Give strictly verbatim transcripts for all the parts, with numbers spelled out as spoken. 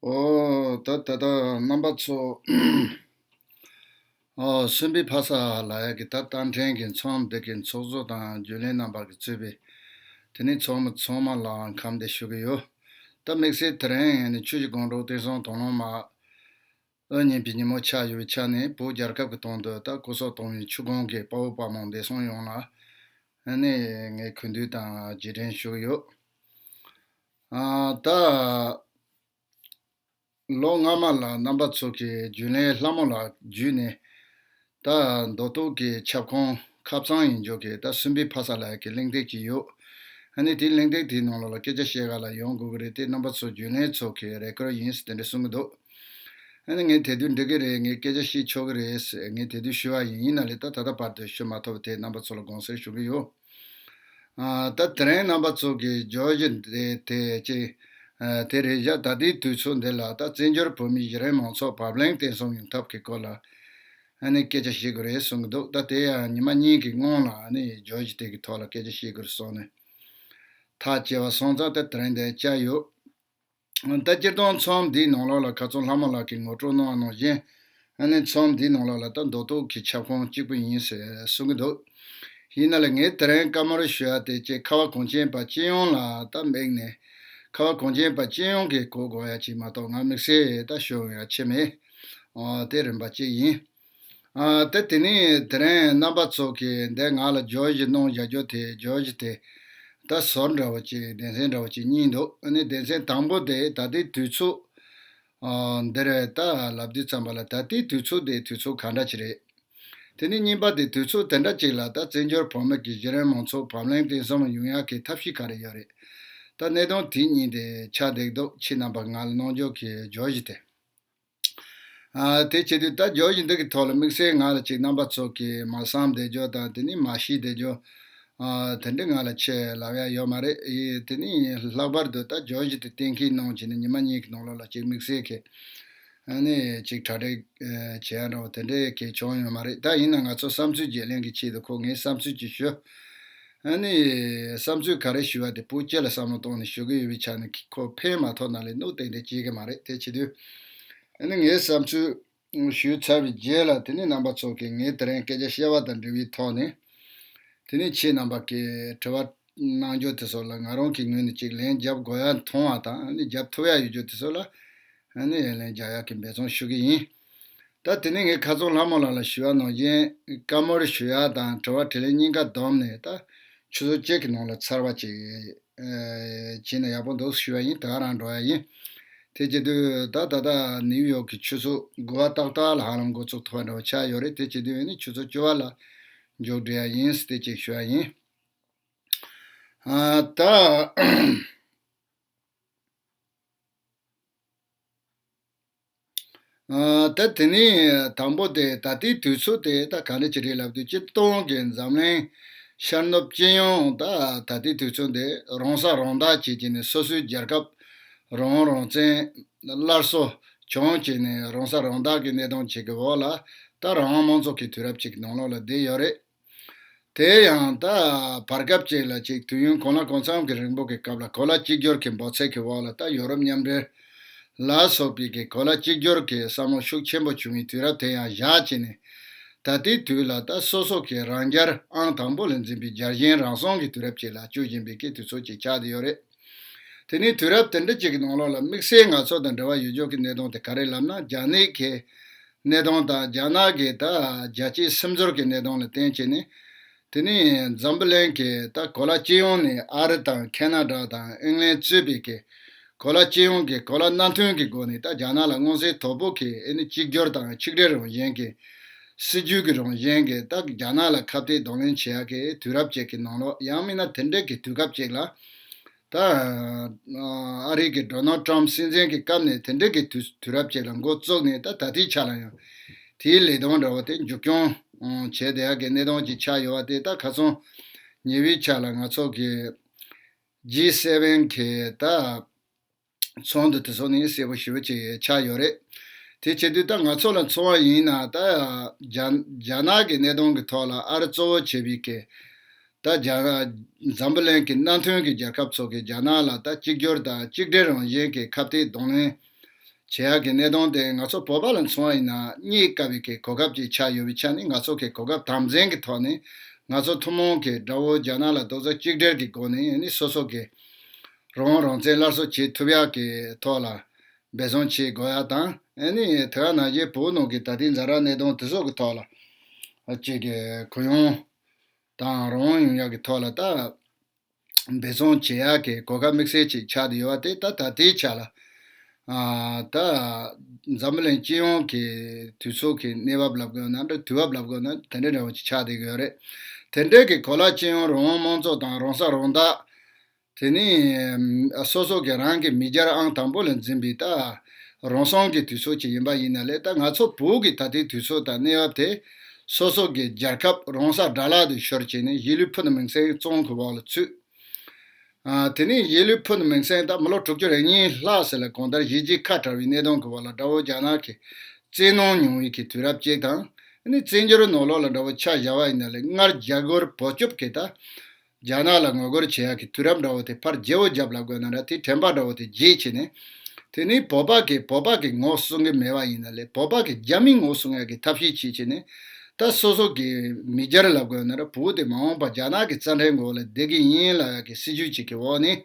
ཨོ། ད་ད་ལྟ་རྣམ་པ་ཚོ། ཨོ། སུམ་པའི་ཕ་ས་ལབ་ཡག་གི་ད་རྟ་མགྲིན་གྱི་ཚོགས་འདུ་གི་ཚོགས་གཙོ་དང་རྒྱུན་ལས་རྣམ་པ་གིས་གཙོས་པའི། དེ་ནས་ཚོགས་མི་ཚང་མ་ལའང་ཁམས་བདེ་ཞུ་གི་ཡོད། ད་དམིགས་བསལ་དེ་རིང་ནི་ཆུ་བཞི་སྒང་དྲུག་བསྟན་སྲུང་དང་བླངས་མ། ཨ། ཉིན་པའི་ཉིན་མོ་ཆགས་ཡོད་པའི་ཆ་ནས་བོད་རྒྱལ་ཁབ་ཀྱི་དོན་དུ་ད་སྐུ་སྲོག་བཏང་བའི་ཆུ་སྒང་གི་དཔའ་བོ་དཔའ་མོ་འདས་སོང་ཡོངས་ལ། ཨ་ནི་ངས་གུས་འདུད་དང་རྗེས་དྲན་ཞུ་གི་ཡོད། ཨ། ད་ལོ་སྔ་མ་ལ་རྣམ་པ་ཚོ་གིས་རྒྱུན་ལས་ལྷ་མོ་ལགས་བརྒྱུད་ནས། ད་མདོ་སྟོད་ཀྱི་ཁྱབ་ཁོངས་ཁ་གཙང་ཡིན་རྒྱུ་གི་ད་སུམ་པའི་ཕ་ས་ལབ་ཡག་གི་གླེང་སྟེགས་ཅིག་ཡོད། ཨ་ནི་དེའི་གླེང་སྟེགས་དེའི་ནང་ལོགས་ལ་སྐད་ཆ་བཤད་ག་ལ་ཡོང་དགོས་ཀྱི་རེད་དེ། རྣམ་པ་ཚོ་རྒྱུན་ལས་ཚོ་གི་རེ་སྐུལ་ཡིན་ཟེར་དེ་འདྲ་གསུང་གི་འདུག་ཨ་ནི་ངས་དེ་དུས་འགྲིག་གི་རེད། ངས་སྐད་ཆ་བཤད་ཆོག་གི་རེད་ཟེར་ངས་དེ་དུས་ཞུས་པ་ཡིན། ཡིན་ན་ལས་ད་ད་ལྟ་བར་དུ་ཞུ་མ་ཐུབ་པ་དེ་རྣམ་པ་ཚོ་ལ་དགོངས་སེལ་ཞུ་གི་ཡོད། ཨ། ད་དེ་རིང་རྣམ་པ་ཚོ་གིས་བརྗོད་གཞི་འདི་དེ་ཅིག་ཨ། དེ་རེད་བཞག་ད་ལྟའི་དུས་ཚོད་འདི་ལ་ད་བཙན་བྱོལ་བོད་མིའི་གཞི་རིམ་མང་ཚོགས་བབ་བརླིང་བརྟན་གསུམ་ཡོང་ཐབས་ཀྱི་སྐོར་ལ་ཨ་ནི་སྐད་ཆ་བཤད་དགོས་རེད་གསུང་གི་འདུག་ད་དེ་ཡང་ཉི་མ་གཉིས་ཀྱི་སྔོན་ལ་ཨ་ནི་བརྗོད་གཞི་དེ་གི་ཐོག་ལ་སྐད་ཆ་བཤད་དགོས་རེད་གསུངས་ནས་ཐག་བཅད་པ་སོང་ཙང་ད་དེ་རིང་འདིར་བཅར་ཡོད། ད་སྤྱིར་བཏང་ཚོགས་འདིའི་ནང་ལོགས་ལ་ཁ་སང་ལྷ་མོ་ལགས་ཀྱིས་ངོ་སྤྲོད་གནང་བ་ནང་བཞིན། ཨ་ནི་ཚོགས་འདིའི་ནང་ལོགས་ལ་ད་མདོ་སྟོད་ཀྱི་ཁྱབ་ཁོངས་གཅིག་པུ་ཡིན་ཟེར་གསུང་གི་འདུག་ཡིན་ན་ལས་ངས་དེ་རིང་བཀའ་མོལ་ཞུ་ཡ་དེ་ཅིག་ཁ་བ་གངས་ཅན་པ་སྤྱི་ཡོངས་ལ་ད་དམིགས་ནས། ཁ་བ་གངས་ཅན་པ་སྤྱི་ཡོངས་ཀྱིས་གོ་དགོས་ཡ་ཅིག་མ་གཏོགས་ང་དམིགས་བསལ་ད་ཞུ་ཡ་ཆེ་མེད། ཨོ། དེ་རིམ་པ་གཅིག་ཡིན། ཨ། ད་དེ་ནས་དེ་རིང་རྣམ་པ་ཚོ་གིས་འདི་ང་ལ་བརྗོད་གཞི་གནང་བཞག་རྒྱུ་དེ། བརྗོད་གཞི་དེ་ད་ཟུར་འདྲ་བོ་ཅིག་སྡེ་ཚན་འདྲ་བོ་ཅིག་གཉིས་འདུག་ཨ་ནི་སྡེ་ཚན་དང་པོ་དེ་ད་ལྟའི་དུས་ཚོད། ཨ། འདི་རེད། ད་ལབ་དུས་ཙམ་པ་ལ་ད་ལྟའི་དུས་ཚོད་དེ་དུས་ཚོད་ག་འདྲ་ཅིག་རེད། དེ་ནས་གཉིས་པ་དེ་དུས་ཚོད་དེ་འདྲ་ཅིག་ལ་ད་བཙན་བྱོལ་བོད་མི་གི་གཞི་རིམ་མང་ཚོགས་བབ་བརླིང་བརྟན་གསུམ་ཡོང་ཡག་གི་ཐབས་ཤེས་ག་རེ་ཡོད་རེད། ད་གནད་དོན་དེ་གཉིས་དེ་ཆགས་བསྡད་འདུག་ཁྱེད་རྣམ་པ་ང་ལ་གནང་རྒྱུ་གི་བརྗོད་གཞི་དེ། ཨ། དེ་བྱེད་དུས་ད་བརྗོད་གཞི་འདི་གི་ཐོག་ལ་དམིགས་བསལ་ང་ལ་ཅིག་རྣམ་པ་ཚོ་གིས་མ་བསམ་བསྡད་རྒྱུ་དང་དེ་ནས་མ་ཤེས་བསྡད་རྒྱུ། ཨ། དེ་འདྲ་ང་ལ་ཆེ་ལབ་ཡ་ཡོད་མ་རེད། ཨེ། དེ་ནས་ལྷག་པར་དུ་ད་བརྗོད་གཞི་དེ་གཏན་འཁེལ་གནང་བྱས་ནས་ཉི་མ་གཉིས་ཀྱི་ནང་ལོགས་ལ་ཅིག་དམིགས་བསལ་གྱི་ཨ་ནི་ཅིག་གྲ་སྒྲིག་ཨེ། བྱེད་ཡ་འདྲ་བོ་དེ་འདྲའི་གལ་བྱུང་ཡོད་མ་རེད། ད་ཡིན་ན་ང་ཚོ་བསམ་ཚུལ་བརྗེ་ལེན་གྱི་ཆེད་དུ་ཁོ་ངས་བསམ་ཚུལ་ཅིག་ཞུ། ཨ་ནི་བསམ་ཚུལ་ག་རེ་ཞུ་བ་དེ་བོད་སྤྱི་ལ་བསམ་བློ་གཏོང་ནས་ཞུ་གི་ཡོད་པའི་ཆ་ནས་ཁོ་ཕན་མ་ཐོགས་ན་ལས་གནོད་ཏན་ཏན་སྐྱེལ་གི་མ་རེད། དེ་བྱེད་དུས་ཨ་ནི་ངའི་བསམ་ཚུལ་ཞུས་ཚར་བའི་རྗེས་ལ་དེ་ནས་རྣམ་པ་ཚོ་གིས་ངའི་དེ་རིང་སྐད་ཆ་བཤད་པ་དང་འབྲེལ་བའི་ཐོག་ནས་དེ་ནས་ཁྱེད་རྣམ་པ་གིས་དྲི་བ་གནང་རྒྱུ་དེ་ཚོ་ལ་ང་རང་གི་ངོས་ནས་ཅིག་ལན་རྒྱབ་དགོས་ཡ་མཐོང་བ་དང་ཨ་ནི་རྒྱབ་ཐུབ་ཡ་ཡོད་རྒྱུ་དེ་ཚོ་ལ་ཨ་ནི་ལན་རྒྱག་ཡག་གི་འབད་བརྩོན་ཞུ་གི་ཡིན། ད་དེ་ནས་ངས་ཁ་སང་ལྷ་མོ་ལགས་ལ་ཞུས་པ་ནང་བཞིན་བཀའ་མོལ་ཞུ་ཡ་དང་དྲི་བ་དྲིས་ལན་གཉིས་ཀ་བསྡོམས་ནས་ད་ཆུ་ཚོད་གཅིག་གི་ནང་ལ་ཚར་བ་ཅིག་ཨེ། བྱས་ན་ཡག་པོ་འདུག་ཞུ་བ་ཡིན། ད་ག་རང་འགྲོ་ཡ་ཡིན། དེ་བྱེད་དུས་ད་ད་ལྟ་ནིའུ་ཡོག་གི་ཆུ་ཚོད་དགུ་པ་ཏག་ཏག་ལ་ཧ་ལམ་འགོ་ཚུགས་ཐུབ་པ་འདྲ་བོ་ཆགས་ཡོད་རེད། དེ་བྱེད་དུས་ནི་ཆུ་ཚོད་བཅུ་པ་ལ་མཇུག་སྒྲིལ་ཡ་ཡིན་ཟེར་དེ་ཅིག་ཞུ་ཡ་ཡིན། ཨ། ད། ཨ། ད་དེ་ནས་དང་པོ་དེ་ད་ལྟའི་དུས་ཚོད་དེ་ད་ག་འདྲ་ཅིག་རེད་ལབ་དུས་སྤྱིར་བཏང་གི་འཛམ་གླིང་ཤར་ནུབ་སྤྱི་ཡོངས་ད་ད་ལྟའི་དུས་ཚོད་འདི་རང་ས་རང་བདག་བྱེད་ཀྱི་ནས་སོ་སོའི་རྒྱལ་ཁབ་རང་དབང་རང་བཙན་སླར་གསོ་བྱུང་བྱས་ནས་རང་ས་རང་བདག་གི་གནད་དོན་ཅིག་གི་འོག་ལ་ད་རང་དབང་མང་གཙོ་གི་དུས་རབས་ཅིག་གི་ནང་ལོགས་ལ་བསྡད་ཡོད་རེད། དེ་ཡང་ད་བར་སྐབས་ཅིག་ལ་ཅིག་དུས་ཡུན་གང་ལ་གང་འཚམ་གྱི་རིང་པོ་གི་སྐབས་ལ་གོ་ལ་གཅིག་གྱུར་གྱི་འབོད་ཚིག་གི་འོག་ལ་ད་ཡོ་རོབ་མཉམ་འབྲེལ་ལ་སོགས་པའི་གི་གོ་ལ་གཅིག་གྱུར་གྱི་བསམ་བློ་ཤུགས་ཆེན་པོ་བྱུང་བའི་དུས་རབས་དེ་ཡང་བཞག་བྱས་ནས་ད་ལྟའི་དུས་ལ་ད་སོ་སོ་གི་རང་རྒྱལ་ཨང་དང་པོ་ལ་འཛིན་པའི་རྒྱལ་ཞེན་རང་སྲུང་གི་དུས་རབས་ཅིག་ལ་བསྐྱོད་བཞིན་པའི་གི་དུས་ཚོད་ཅིག་ཆགས་བསྡད་ཡོད་རེད། དེ་ནས་དུས་རབས་དེ་འདྲ་ཅིག་གི་ནང་ལོགས་ལ་དམིགས་བསལ་ང་ཚོ་དང་འབྲེལ་བ་ཡོད་རྒྱུ་གི་གནད་དོན་དེ་ག་རེ་ལབ་ན་རྒྱ་ནག་གི་གནད་དོན་དང་རྒྱ་ནག་གི་ད་རྒྱལ་སྤྱིའི་སིམ་འཛུལ་གྱི་གནད་དོན་ལ་བརྟེན་བྱས་ནས་དེ་ནས་འཛམ་བུ་གླིང་གི་ད་གོ་ལ་སྤྱི་ཡོངས་ནས་ཨ་རི་དང་ཁེ་ན་ཌ་དང་ཨིང་ལན་གཙོས་པའི་གི་གོ་ལ་སྤྱི་ཡོངས་ཀྱི་གོ་ལ་མནའ་མཐུན་གྱི་སྒོ་ནས་ད་རྒྱ་ནག་ལ་མངོན་གསལ་དོད་པོ་གི་ཨེ་ནི་གཅིག་གྱུར་དང་ཆིག་སྒྲིལ་རང་བཞིན་གྱི་སྲིད་ཇུས་ཀྱི་རང་བཞིན་གྱི་ད་རྒྱ་ནག་ལ་ཁ་གཏད་གདོང་ལེན་བྱེད་ཡག་གི་དུས་རབས་ཅིག་གི་ནང་ལོགས་ཡང་མིན་ན་དེ་འདྲ་གི་དུས་སྐབས་ཅིག་ལ། ད་ཨ་རི་གི་ཌོ་ནལ་ཊམ་སྲིད་འཛིན་གྱི་སྐབས་ནས་དེ་འདྲ་གི་དུས་དུས་རབས་ཅིག་ལ་འགོ་བཙུགས་ནས་ད་ད་ལྟའི་ཆ་ལ་ཡང་དེའི་ལས་དོན་འདྲ་བོ་དེ་མཇུག་སྐྱོང་བྱས་བསྡད་ཡག་གི་གནད་དོན་ཅིག་ཆགས་ཡོད་པ་དེ་ད་ཁ་སང་ཉེ་བའི་ཆ་ལ་ང་ཚོ་གི་ཇི་སེ་བེན་གི་ད་ཚོགས་འདུ་དེ་ཚོ་ནི་གསལ་པོ་ཞེ་པོ་ཅིག་ཆགས་ཡོད་རེད། དེ་བྱེད་དུས་ད་ང་ཚོ་ལ་མཚོན་པ་ཡིན་ན་ད་རྒྱ་རྒྱ་ནག་གི་གནད་དོན་གྱི་ཐོག་ལ་ཨ་རི་གཙོ་བོ་བྱས་པའི་གི་ད་རྒྱ་ནག་འཛམ་བུ་གླིང་གི་མནའ་མཐུན་གྱི་རྒྱལ་ཁབ་ཚོ་གིས་རྒྱ་ནག་ལ་ད་གཅིག་གྱུར་དང་གཅིག་སྒྲིལ་རང་བཞིན་གྱི་ཁ་གཏད་གདོང་ལེན་ བྱེད་ཡག་གི་གནད་དོན་དེ་ང་ཚོ་བོད་པ་ལ་མཚོན་པ་ཡིན་ན་རྙེད་དཀའ་བའི་གི་གོ་སྐབས་ཅིག་ཆགས་ཡོད་པའི་ཆ་ནས། ང་ཚོ་གི་གོ་སྐབས་དམ་འཛིན་གྱི་ཐོག་ནས་ང་ཚོ་ཐུན་མོང་གི་དགྲ་བོ་རྒྱ་ནག་ལ་རྡོག་རྩ་གཅིག་སྒྲིལ་གྱི་སྒོ་ནས་ཨ་ནི་སོ་སོ་གི་རང་དབང་རང་བཙན་སླར་གསོ་བྱེད་ཐུབ་ཡག་གི་ཐོག་ལ་འབད་བརྩོན་བྱེད་དགོས་ཡག་དང་། ཨ་ནི་དེ་ག་ནང་བཞིན་བོད་ནང་གི་ད་ལྟའི་ཛ་དྲག་གནད་དོན་དེ་ཚོ་གི་ཐོག་ལ་ཅིག་གི་གུ་ཡངས་དང་རང་དབང་ཡོང་ཡག་གི་ཐོག་ལ་ད། འབད་བརྩོན་བྱེད་ཡག་གི་གོ་སྐབས་དམིགས་བསལ་ཅིག་ཆགས་བསྡད་ཡོད་པ་དེ་ད་ད་ལྟའི་ཆ་ལ། ཨ་ད་འཛམ་བུ་གླིང་སྤྱི་ཡོངས་ཀྱི་དུས་ཚོད་ཀྱི་གནས་བབ་ལབ་དགོས་ན་འདྲ། དུས་བབ་ལབ་དགོས་ན་དེ་འདྲ་འདྲ་བོ་ཅིག་ཆགས་བསྡད་ཀྱི་ཡོད་རེད། དེ་འདྲའི་གི་གོ་ལ་སྤྱི་ཡོངས་རང་དབང་དམངས་གཙོ་དང་རང་ས་རང་བདག་དེ་ནི་སོ་སོ་གི་རང་གི་མི་སྒེར་ཨང་དང་པོ་ལ་འཛིན་པའི་ད་རང་སྲུང་གི་དུས་ཚོད་ཅིག་ཡིན་པ་ཡིན་ན་ལས། ད་ང་ཚོ་བོད་ཀྱི་ད་ལྟའི་དུས་ཚོད་དང་གནས་བབ་དེ་སོ་སོ་གི་རྒྱལ་ཁབ་རང་ས་དགྲ་ལག་ཏུ་ཤོར་བྱས་ནས་གཞིས་ལུས་ཕུ་ནུ་མིང་སྲིང་བཙོན་གྱི་འོག་ལ་ཚུད། ཨ་དེ་ནས་གཞིས་ལུས་ཕུ་ནུ་མིང་སྲིང་ད་མི་ལོ་དྲུག་ཅུ་རེ་གཉིས་ལྷག་ཟེར་ལ་གང་ལྟར་གཞིས་བྱེས་ཁ་བྲལ་བའི་གནད་དོན་གྱི་འོག་ལ་དགྲ་བོ་རྒྱ་ནག་གིས་བཙན་གནོན་མྱོང་བའི་གི་དུས་རབས་ཅིག་དང་། ཨ་ནི་བཙན་བྱོལ་ནང་ལོགས་ལ་འདྲ་བོ་ཆ་བཞག་པ་ཡིན་ན་ལས། སྔར་རྒྱ་སྒོར་བོད་སྐྱོབ་ཀྱི་ད་རྒྱ་ནག་ལ་ངོ་རྒོལ་བྱེད་ཡག་གི་དུས་རབས་འདྲ་བོ་དེ་ཕར་བརྗེ་བོ་རྒྱབ་ལབ་དགོས་ན་འདྲ། དེ་དྲན་པ་འདྲ་བོ་དེ་བརྗེད་བྱས་ནས། དེ་ནི་བོད་པ་གིས་བོད་པ་གི་ངོ་སྲུང་གི་མེད་པ་ཡིན་ན་ལས། བོད་པ་གིས་རྒྱ་མིའི་ངོ་སྲུང་ཡག་གི་ཐབས་ཤེས་བྱེད་བྱས་ནས། ད་སོ་སོ་གི་མི་སྒེར་ལབ་དགོས་ན་འདྲ། བོད་དེ་མ་འོངས་པ་རྒྱ་ནག་གི་རྩ་ཁྲིམས་འོག་ལ་བསྡད་ཀྱི་ཡིན་ལབ་ཡག་གི་སྲིད་ཇུས་ཅིག་གི་འོག་ནས།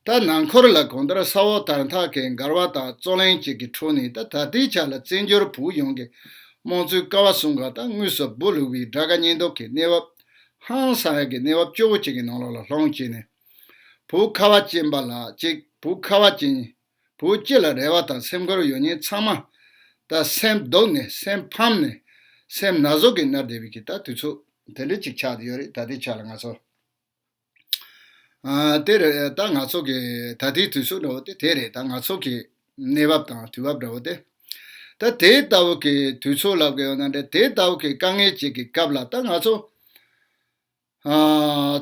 ད་ནང་ཁུལ་ལ་གང་ལྟར་ས་འོག་དར་ཐག་གི་འགལ་བ་དང་རྩོད་གླེང་བཅས་ཀྱི་ཁྲོད་ནས། ད་ད་ལྟའི་ཆ་ལ་བཙན་བྱོལ་བོད་གཞུང་གི་དམངས་གཙོའི་ཀ་བ་གསུམ་ཀ་ད་དངོས་སུ་སྦུ་ལུག་པའི་དགྲ་དགའ་གཉེན་སྡུག་གི་གནས་བབ་ཧང་སང་ཡག་གི་གནས་བབ་སྐྱོ་བོ་ཅིག་གི་ནང་ལོགས་ལ་ལྷུང་བྱས་ནས། བོད་ཁ་བ་ཅན་པ་ལ་ཅིག་བོད་ཁ་བ་ཅན། བོད་སྤྱི་ལ་རེ་བ་དང་སེམས་ཁུར་ཡོད་མཁན་ཚང་མ་ད་སེམས་སྡུག་ནས། སེམས་ཕམ་ནས། སེམས་ན་ཟུག་གིས་མནར་བསྡད་པའི་གི་ད་དུས་ཚོད་དེ་འདྲ་ཅིག་ཆགས་བསྡད་ཡོད་རེད། ད་ལྟའི་ཆ་ལ་ང་ཚོ། ཨ་དེ་རེད། ད་ང་ཚོ་གི་ད་ལྟའི་དུས་ཚོད་འདྲ་བོ་དེ་དེ་རེད། ད་ང་ཚོ་གི་གནས་བབ་དང་དུས་བབ་འདྲ་བོ་དེ། ད་དེ་ལྟ་བུ་གི་དུས་ཚོད་ལབ་གི་ཡོད་ན་འདྲ། དེ་ལྟ་བུ་གི་དཀའ་ངལ་ཅིག་གི་སྐབས་ལ་ད་ང་ཚོ་ཨ་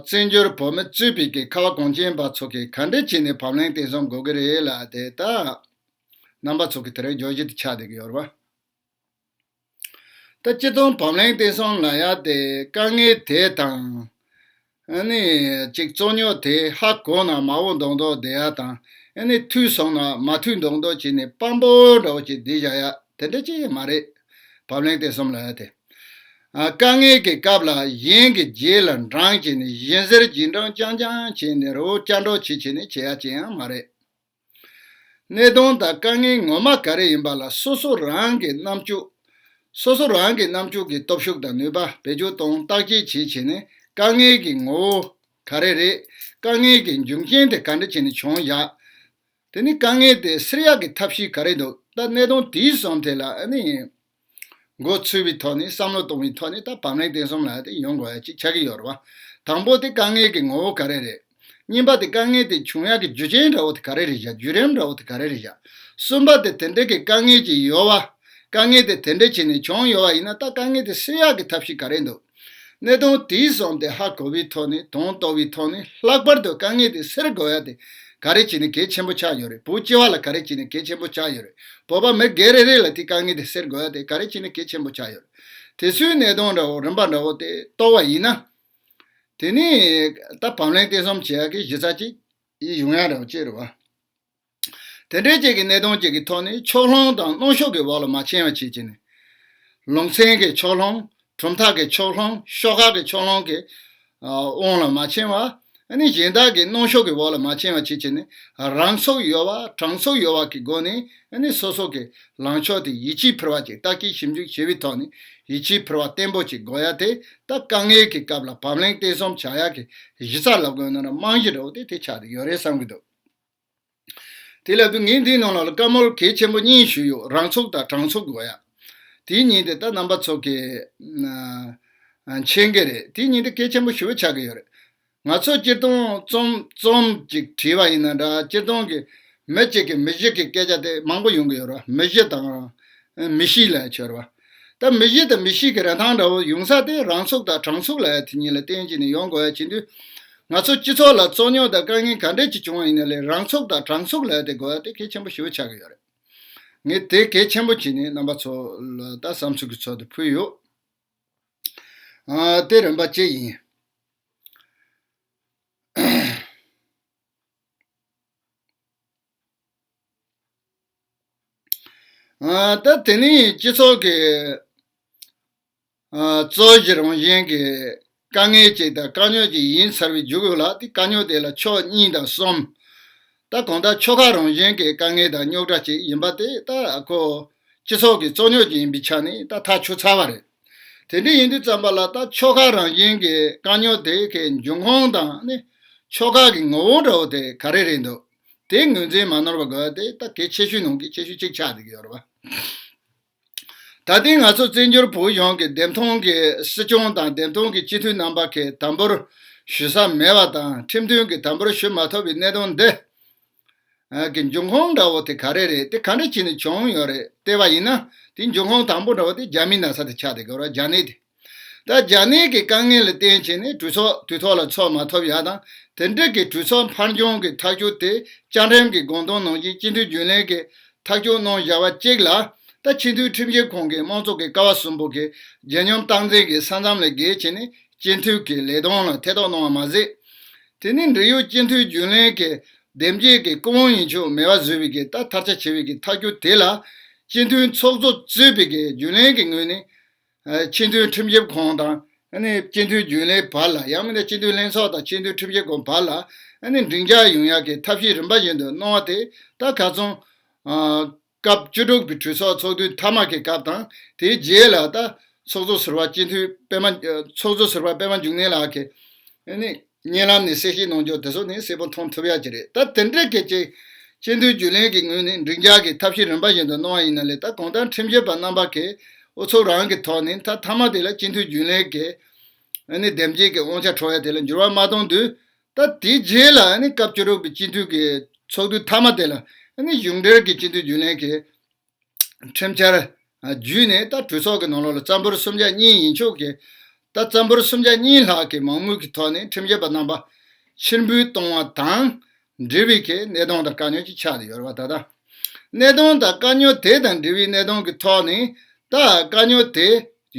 བཙན་བྱོལ་བོད་མི་གཙོས་པའི་གི་ཁ་བ་གངས་ཅན་པ་ཚོ་གིས་ག་འདྲ་བྱས་ནས་བབ་བརླིང་བརྟན་གསུམ་དགོས་ཀྱི་རེད་ལབ་དེ། ད་རྣམ་པ་ཚོ་གི་དེ་རིང་བརྗོད་གཞི་དེ་ཆགས་བསྡད་ཀྱི་ཡོད་རེད་པ། ད་སྤྱིར་བཏང་བབ་བརླིང་བརྟན་གསུམ་ལབ་ཡག་དེ་དཀའ་ངལ་དེ་དང་། ཨ་ནི་ཅིག་རྩོད་རྙོག་དེ་ཧ་གོ་ན་མ་གོ་མདོག་མདོག་བསྡད་ཡག་དང་། ཨ་ནི་ཐོས་སོང་ན་མ་ཐོས་མདོག་མདོག་བྱས་ནས་དཔང་པོ་འདྲ་བོ་ཅིག་བསྡད་བཞག་ཡག་དེ་འདྲ་ཅིག་མ་རེད། བབ་བརླིང་བརྟན་གསུམ་ལབ་ཡག་དེ། ཨ་དཀའ་ངལ་གྱི་སྐབས་ལ་གཞན་གྱི་རྗེས་ལ་འབྲང་བྱས་ནས། གཞན་ཟེར་རྗེས་འབྲང་རྐྱང་རྐྱང་བྱས་ནས་རི་བོ་བརྐྱང་འགྲོ་བྱེད་བྱས་ནས་བྱེད་ཡག་ཅིག་ཡང་མ་རེད། གནད་དོན་དང་དཀའ་ངལ་ངོ་མ་ག་རེ་ཡིན་པ་ལ་སོ་སོ་རང་གི་རྣམ་དཔྱོད། སོ་སོ་རང་གི་རྣམ་དཔྱོད་ཀྱི་སྟོབས་ཤུགས་དང་ནུས་པ་བེད་སྤྱོད་གཏོང་བརྟག་དཔྱད་བྱེད་བྱས་ནས། དཀའ་ངལ་གྱི་ངོ་བོ་ག་རེ་རེད། དཀའ་ངལ་གྱི་འབྱུང་རྐྱེན་དེ་ག་འདྲ་བྱས་ནས་བྱུང་ཡག་དེ་ནས་དཀའ་ངལ་དེ་སེལ་ཡག་གི་ཐབས་ཤེས་ག་རེ་འདུག་ད་གནད་དོན་དེའི་བསམ་ཐད་ལ་ཨ་ནི། མགོ་ཚོས་པའི་ཐོག་ནས། བསམ་བློ་གཏོང་བའི་ཐོག་ནས། ད་བབ་བརླིང་བརྟན་གསུམ་ལབ་ཡག་དེ་ཡོང་དགོས་ཡག་ཅིག་ཆགས་ཀྱི་ཡོད་རེད་པ། དང་པོ་དེ་དཀའ་ངལ་གྱི་ངོ་བོ་ག་རེ་རེད། གཉིས་པ་དེ་དཀའ་ངལ་དེ་བྱུང་ཡག་གི་རྒྱུ་རྐྱེན་འདྲ་བོ་དེ་ག་རེ་རེད་བཞག་བརྒྱུད་རིམ་འདྲ་བོ་དེ་ག་རེ་རེད་བཞག་གསུམ་པ་དེ་དེ་འདྲ་གི་དཀའ་ངལ་ཅིག་ཡོད་པ། དཀའ་ངལ་དེ་དེ་འདྲ་བྱས་ནས་བྱུང་ཡོད་པ་ཡིན་ན། ད་དཀའ་ངལ་དེ་སེལ་ཡག་གི་ཐབས་ཤེས་ག་རེ་འདུག་གནད་དོན་དེའི་བསམ་དེ་ཧ་གོ་བའི་ཐོག་ནས། དོན་རྟོགས་པའི་ཐོག་ནས། ལྷག་པར་དུ་དཀའ་ངལ་དེ་སེལ་དགོས་ཡག་དེ་ག་རེ་བྱས་ནས་གལ་ཆེན་པོ་ཆགས་ཡོད་རེད། བོད་སྤྱི་པ་ལ་ག་རེ་བྱས་ནས་གལ་ཆེན་པོ་ཆགས་ཡོད་རེད། བོད་པ་མི་སྒེར་རེ་རེ་ལ་དེ་དཀའ་ངལ་དེ་སེལ་དགོས་ཡག་དེ་ག་རེ་བྱས་ནས་གལ་ཆེན་པོ་ཆགས་ཡོད་རེད། དེ་ཚོའི་གནད་དོན་འདྲ་བོ་རིམ་པ་འདྲ་བོ་དེ་རྟོགས་པ་ཡིན་ན། དེ་ནས་ད་བབ་བརླིང་བརྟན་གསུམ་བྱེད་ཡག་གི་གཞི་རྩ་ཅིག་ཡོང་ཡག་འདྲ་བོ་ཅིག་རེད་པ། དེ་འདྲའི་ཅིག་གི་གནད་དོན་ཅིག་གི་ཐོག་ནས་ཕྱོགས་ལྷུང་དང་གནོན་ཤུགས་ཀྱི་འོག་ལ་མ་ཕྱིན་པ་བྱེད་བྱས་ནས། ལུང་ཚན་གྱི་ཕྱོགས་ལྷུང་། གྲུབ་མཐའ་གྱི་ཕྱོགས་ལྷུང་། ཤོག་ཁག་གི་ཕྱོགས་ལྷུང་གི་ཨ་དབང་ལ་མ་ཕྱིན་པ། ཨ་ནི་གཞན་དག་གི་གནོན་ཤུགས་ཀྱི་འོག་ལ་མ་ཕྱིན་པ་བྱེད་བྱས་ནས། རང་ཚུགས་ཡོད་པ་དྲང་ཚུགས་ཡོད་པ་གི་སྒོ་ནས། ཨ་ནི་སོ་སོ་གི་ལངས་ཕྱོགས་དེ་ཡིད་ཆེས་འཕེར་བ་ཅིག་བརྟག་དཔྱད་ཞིབ་འཇུག་བྱས་པའི་ཐོག་ནས་ཡིད་ཆེས་འཕེར་བ་བརྟན་པོ་ཅིག་དགོས་ཡག་དེ། ད་དཀའ་ངལ་གྱི་སྐབས་ལ་བབ་བརླིང་བརྟན་གསུམ་བྱ་ཡག་གི་གཞི་རྩ་ལབ་དགོས་ན་ར་རྨང་གཞི་འདྲ་བོ་དེ་དེ་ཆགས་བསྡད་ཡོད་རེད་བསམ་གྱི་འདུག་དེ་ལབ་དུས་ངས་འདིའི་ནང་ལ་བཀའ་མོལ་གལ་ཆེན་པོ་གཉིས་ཞུས་ཡོད། རང་ཚུགས་དང་དྲང་ཚུགས་དགོས་ཡག་དེའི་གཉིས་དེ་ད་རྣམ་པ་ཚོ་གིས་ཨ་མཁྱེན་གྱི་རེད། དེའི་གཉིས་དེ་གལ་ཆེན་པོ་ཞེ་པོ་ཆགས་ཀྱི་ཡོད་རེད། ང་ཚོ་སྤྱིར་བཏང་རྩོམ་རྩོམ་ཅིག་བྲིས་པ་ཡིན་ན་འདྲ། སྤྱིར་བཏང་གི་མི་གཅིག་གི་མི་གཞི་གི་སྐད་ཆ་དེ་མང་པོ་ཡོང་གི་ཡོད་རེད། མི་གཞི་དང་མི་གཤིས་ལ་ཆོད་རེད་པ། ད་མི་གཞི་དང་མི་གཤིས་ཀྱི་རིན་ཐང་འདྲ་བོ་ཡོང་ས་དེ་རང་ཚུགས་དང་དྲང་ཚུགས་ལབ་ཡག་དེ་གཉིས་ལ་བརྟེན་བྱས་ནས་ཡོང་དགོས་ཡག་བྱེད་དུས། ང་ཚོ་སྤྱི་ཚོགས་ལ་རྩོད་རྙོག་དང་དཀའ་ངལ་ག་འདྲས་ཅིག་བྱུང་བ་ཡིན་ན་ལས། རང་ཚུགས་དང་དྲང་ཚུགས་ལབ་ཡག་དེ་དགོས་ཡག་དེ་གལ་ཆེན་པོ་ཞེ་པོ་ཆགས་ཀྱི་ཡོད་རེད། ངས་དེ་གལ་ཆེན་པོ་བྱས་ནས་རྣམ་པ་ཚོ་ལ་ད་བསམ་ཚུལ་གྱི་ཚུལ་དུ་ཕུལ་ཡོད། ཨ་དེ་རིམ་པ་གཅིག་ཡིན། ཨ། ད་དེ་ནི་སྤྱི་ཚོགས་ཀྱི་ཨ། རྩོད་གཞི་རང་བཞིན་གྱི་དཀའ་ངལ་ཅིག་དང་དཀའ་རྙོག་ཅིག་ཡིན་ཚར་བའི་མཇུག་ལ། དེ་དཀའ་རྙོག་དེ་ལ་ཕྱོགས་གཉིས་དང་གསུམ། ད་གང་ལྟར་ཆོལ་ཁ་རང་བཞིན་གྱི་དཀའ་ངལ་དང་རྙོག་དྲ་ཅིག་ཡིན་པ་དེ་ད་ཁོ་སྤྱི་ཚོགས་ཀྱི་རྩོད་རྙོག་ཅིག་ཡིན་པའི་ཆ་ནས་ད་ཐག་ཆོད་ཚར་བ་རེད། དེ་འདྲ་ཡིན་དུས་ཙམ་པ་ལ། ད་ཆོལ་ཁ་རང་བཞིན་གྱི་དཀའ་རྙོག་དེ་གའི་འབྱུང་ཁུངས་དང་ནི་ཆོལ་ཁ་གི་ངོ་བོ་འདྲ་བོ་དེ་ག་རེ་རེད་འདུག་དེ་ངོས་འཛིན་མ་ནོར་བ་དགོས་པ་དེ་ད་གལ་ཆེ་ཤོས་ནང་གི་ཆེ་ཤོས་གཅིག་ཆགས་བསྡད་ཀྱི་ཡོད་རེད་བ། ད་ཐེངས་ང་ཚོ་བཙན་བྱོལ་བོད་གཞུང་གི་འདེམས་ཐོན་གྱི་སྲིད་སྐྱོང་དང་འདེམས་ཐོན་གྱི་སྤྱི་འཐུས་རྣམ་པ་གིས་དམ་འབུལ་ཞུ་ས་མེད་པ་དང་། ཁྲིམས་མཐུན་གྱི་དམ་འབུལ་ཞུ་མ་ཐུབ་པའི་གནད་དོན་འདི་གི་འབྱུང་ཁུངས་འདྲ་བོ་དེ་ག་རེ་རེད། དེ་ག་འདྲ་བྱས་ནས་བྱུང་ཡོད་རེད། བལྟས་པ་ཡིན་ན་དེ་འབྱུང་ཁུངས་དང་པོ་འདྲ་བོ་དེ་རྒྱ་མི་ན་ཚ་དེ་ཆགས་བསྡད་ཀྱི་ཡོད་རེད། རྒྱ་ནད་དེ། ད་རྒྱ་ནད་ཀྱི་དཀའ་ངལ་ལ་བརྟེན་བྱས་ནས་གྲོས་ཚོགས་དུས་ཐོག་ལ་ཚོགས་མ་ཐུབ་ཡ་དང་། དེ་འདྲ་གི་གྲོས་ཚོགས་ཕར་འགྱངས་ཀྱི་ཐག་གཅོད་དེ་བཅའ་ཁྲིམས་ཀྱི་དགོངས་དོན་ནང་བཞིན་སྤྱི་འཐུས་རྒྱུན་ལས་ཀྱིས་ཐག་གཅོད་གནང་བཞག་པ་གཅིག་ལ། ད་སྤྱི་འཐུས་ཁྲིམས་ཞིབ་ཁང་གི་དམངས་གཙོ་གི་ཀ་བ་གསུམ་པོ་གི་རྒྱལ་ཡུམ་སྟངས་འཛིན་གྱི་ས་མཚམས་ལས་བརྒལ་བྱས་ནས་སྤྱི་འཐུས་ཀྱི་ལས་དོན་ལ་ཐེ་གཏོགས་གནང་བ་མ་ཟད། དེ་ནི་འབྲེལ་ཡོད་སྤྱི་འཐུས་རྒྱུན་ལས་ཀྱི་འདེམས་བྱེད་ཀྱི་སྐུ་དབང་ཡིན་ཆོག་མེད་པ་བཟོས་པའི་གི་ད་ཐར་ཆ་བྱེད་པའི་གི་ཐག་གཅོད་དེ་ལ། སྤྱི་འཐུས་ཚོགས་གཙོ་གཙོས་པའི་གི་རྒྱུན་ལས་ཀྱི་ངོས་ནས་ཨ། སྤྱི་འཐུས་ཁྲིམས་ཞིབ་ཁང་དང་། ཨ་ནི་སྤྱི་འཐུས་རྒྱུན་ལས་བར་ལ། ཡང་མིན་ན་སྤྱི་འཐུས་ལྷན་ཚོགས་དང་སྤྱི་འཐུས་ཁྲིམས་ཞིབ་ཁང་བར་ལ་ཨ་ནི་འགྲིག་འཇགས་ཡོང་ཡག་གི་ཐབས་ཤེས་རིམ་པ་བཞིན་དུ་གནང་བ་དེ། ད་ཁ་སང་ཨ། སྐབས་བཅུ་དྲུག་པའི་གྲོས་ཚོགས་ཚོགས་དུས་མཐའ་མ་གི་སྐབས་དང་། དེའི་རྗེས་ལ་ད་ཚོགས་གཙོ་ཟུར་པ་སྤྱི་འཐུས་པད་མ། ཚོགས་གཙོ་ཟུར་པ་པད་མ་འབྱུང་གནས་ལགས་ཀྱིས་ཨ་ནི་བརྙན་ལམ་ནས་གསལ་བཤད་གནང་རྒྱུ་དེ་ཚོ་ནི་གསལ་པོ་མཐོང་ཐུབ་ཡག་ཅིག་རེད། ད་དེ་འདྲ་གལ་ཆེ། སྤྱི་འཐུས་རྒྱུན་ལས་ཀྱི་ངོས་ནས་འགྲིག་འཇགས་ཀྱི་ཐབས་ཤེས་རིམ་པ་བཞིན་དུ་གནང་བ་ཡིན་ན་ལས། ད་གང་ལྟར་ཁྲིམས་ཞིབ་པ་རྣམ་པ་གིས་ཨུ་ཚུགས་རང་གི་ཐོག་ནས་ད་མཐའ་མ་དེ་ལ་སྤྱི་འཐུས་རྒྱུན་ལས་ཀྱི་ཨ་ནི་འདེམས་བྱེད་ཀྱི་དབང་ཆ་འཕྲོག་ཡ་དེ་ལ་འགྱུར་བ་མ་གཏོང་དུས། ད་དེའི་རྗེས་ལ་ཨ་ནི་སྐབས་བཅུ་དྲུག་པའི་སྤྱི་འཐུས་ཀྱི་ཚོགས་དུས་མཐའ་མ་དེ་ལ་ཨ་ནི་གཞུང་འབྲེལ་གྱི་སྤྱི་འཐུས་རྒྱུན་ལས་ཀྱི་ཁྲིམས་འཆར་བརྒྱུད་ནས། ད་གྲོས་ཚོགས་ཀྱི་ནང་ལོགས་ལ་རྩ་འབོར་སུམ་ཆ་གཉིས་ཡིན་ཆོག་གི། ད་རྩ་འབོར་སུམ་ཆ་གཉིས་ལྷག་གི་མང་མོས་ཀྱི་ཐོག་ནས་ཁྲིམས་ཞིབ་པ་རྣམ་པ་ཕྱིར་འབུད་གཏོང་བ་དང་འབྲེལ་བའི་གི་གནད་དོན་དང་དཀའ་རྙོག་ཅིག་ཆགས་ཏེ་ཡོད་རེད་བ། ད་ལྟ་གནད་དོན་དང་དཀའ་རྙོག་དེ་དང་འབྲེལ་བའི་གནད་དོན་གྱི་ཐོག་ནས། ད་དཀའ་རྙོག་དེ་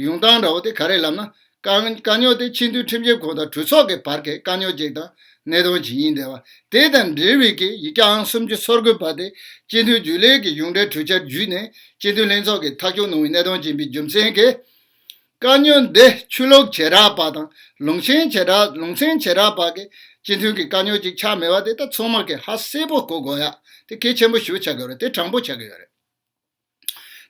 ཡོང་སྟངས་འདྲ་བོ་དེ་ག་རེ་ལབ་ན། དཀའ་དཀའ་རྙོག་དེ་སྤྱི་འཐུས་ཁྲིམས་ཞིབ་ཁང་དང་གྲོས་ཚོགས་ཀྱི་བར་གྱི་དཀའ་རྙོག་ཅིག་དང་གནད་དོན་ཅིག་ཡིན་བསྡད་པ། དེ་དང་འབྲེལ་བའི་གི་ཡིག་ཆ་ཨང་སུམ་ཅུ་སོ་དགུ་པ་དེ་སྤྱི་འཐུས་རྒྱུན་ལས་ཀྱི་གཞུང་འབྲེལ་གྲོས་འཆར་བརྒྱུད་ནས་སྤྱི་འཐུས་ལྷན་ཚོགས་ཀྱིས་ཐག་གཅོད་གནང་བའི་གནད་དོན་ཅིག་ཡིན་པའི་རྒྱུ་མཚན་གྱིས། དཀའ་རྙོག་འདི་ཆོས་ལུགས་བྱེ་བྲག་པ་དང་ལུང་ཆེན་བྱེ་བྲག་ལུང་ཚན་བྱེ་བྲག་པ་གི་སྤྱི་འཐུས་ཀྱི་དཀའ་རྙོག་ཅིག་ཆགས་མེད་པ་དེ་ད་ཚང་མ་གིས་ཧ་གསལ་པོ་གོ་དགོས་ཡ་དེ་གལ་ཆེན་པོ་ཞེ་པོ་ཆགས་ཀྱི་ཡོད་རེད། དེ་དྲང་པོ་ཆགས་ཀྱི་ཡོད་རེད།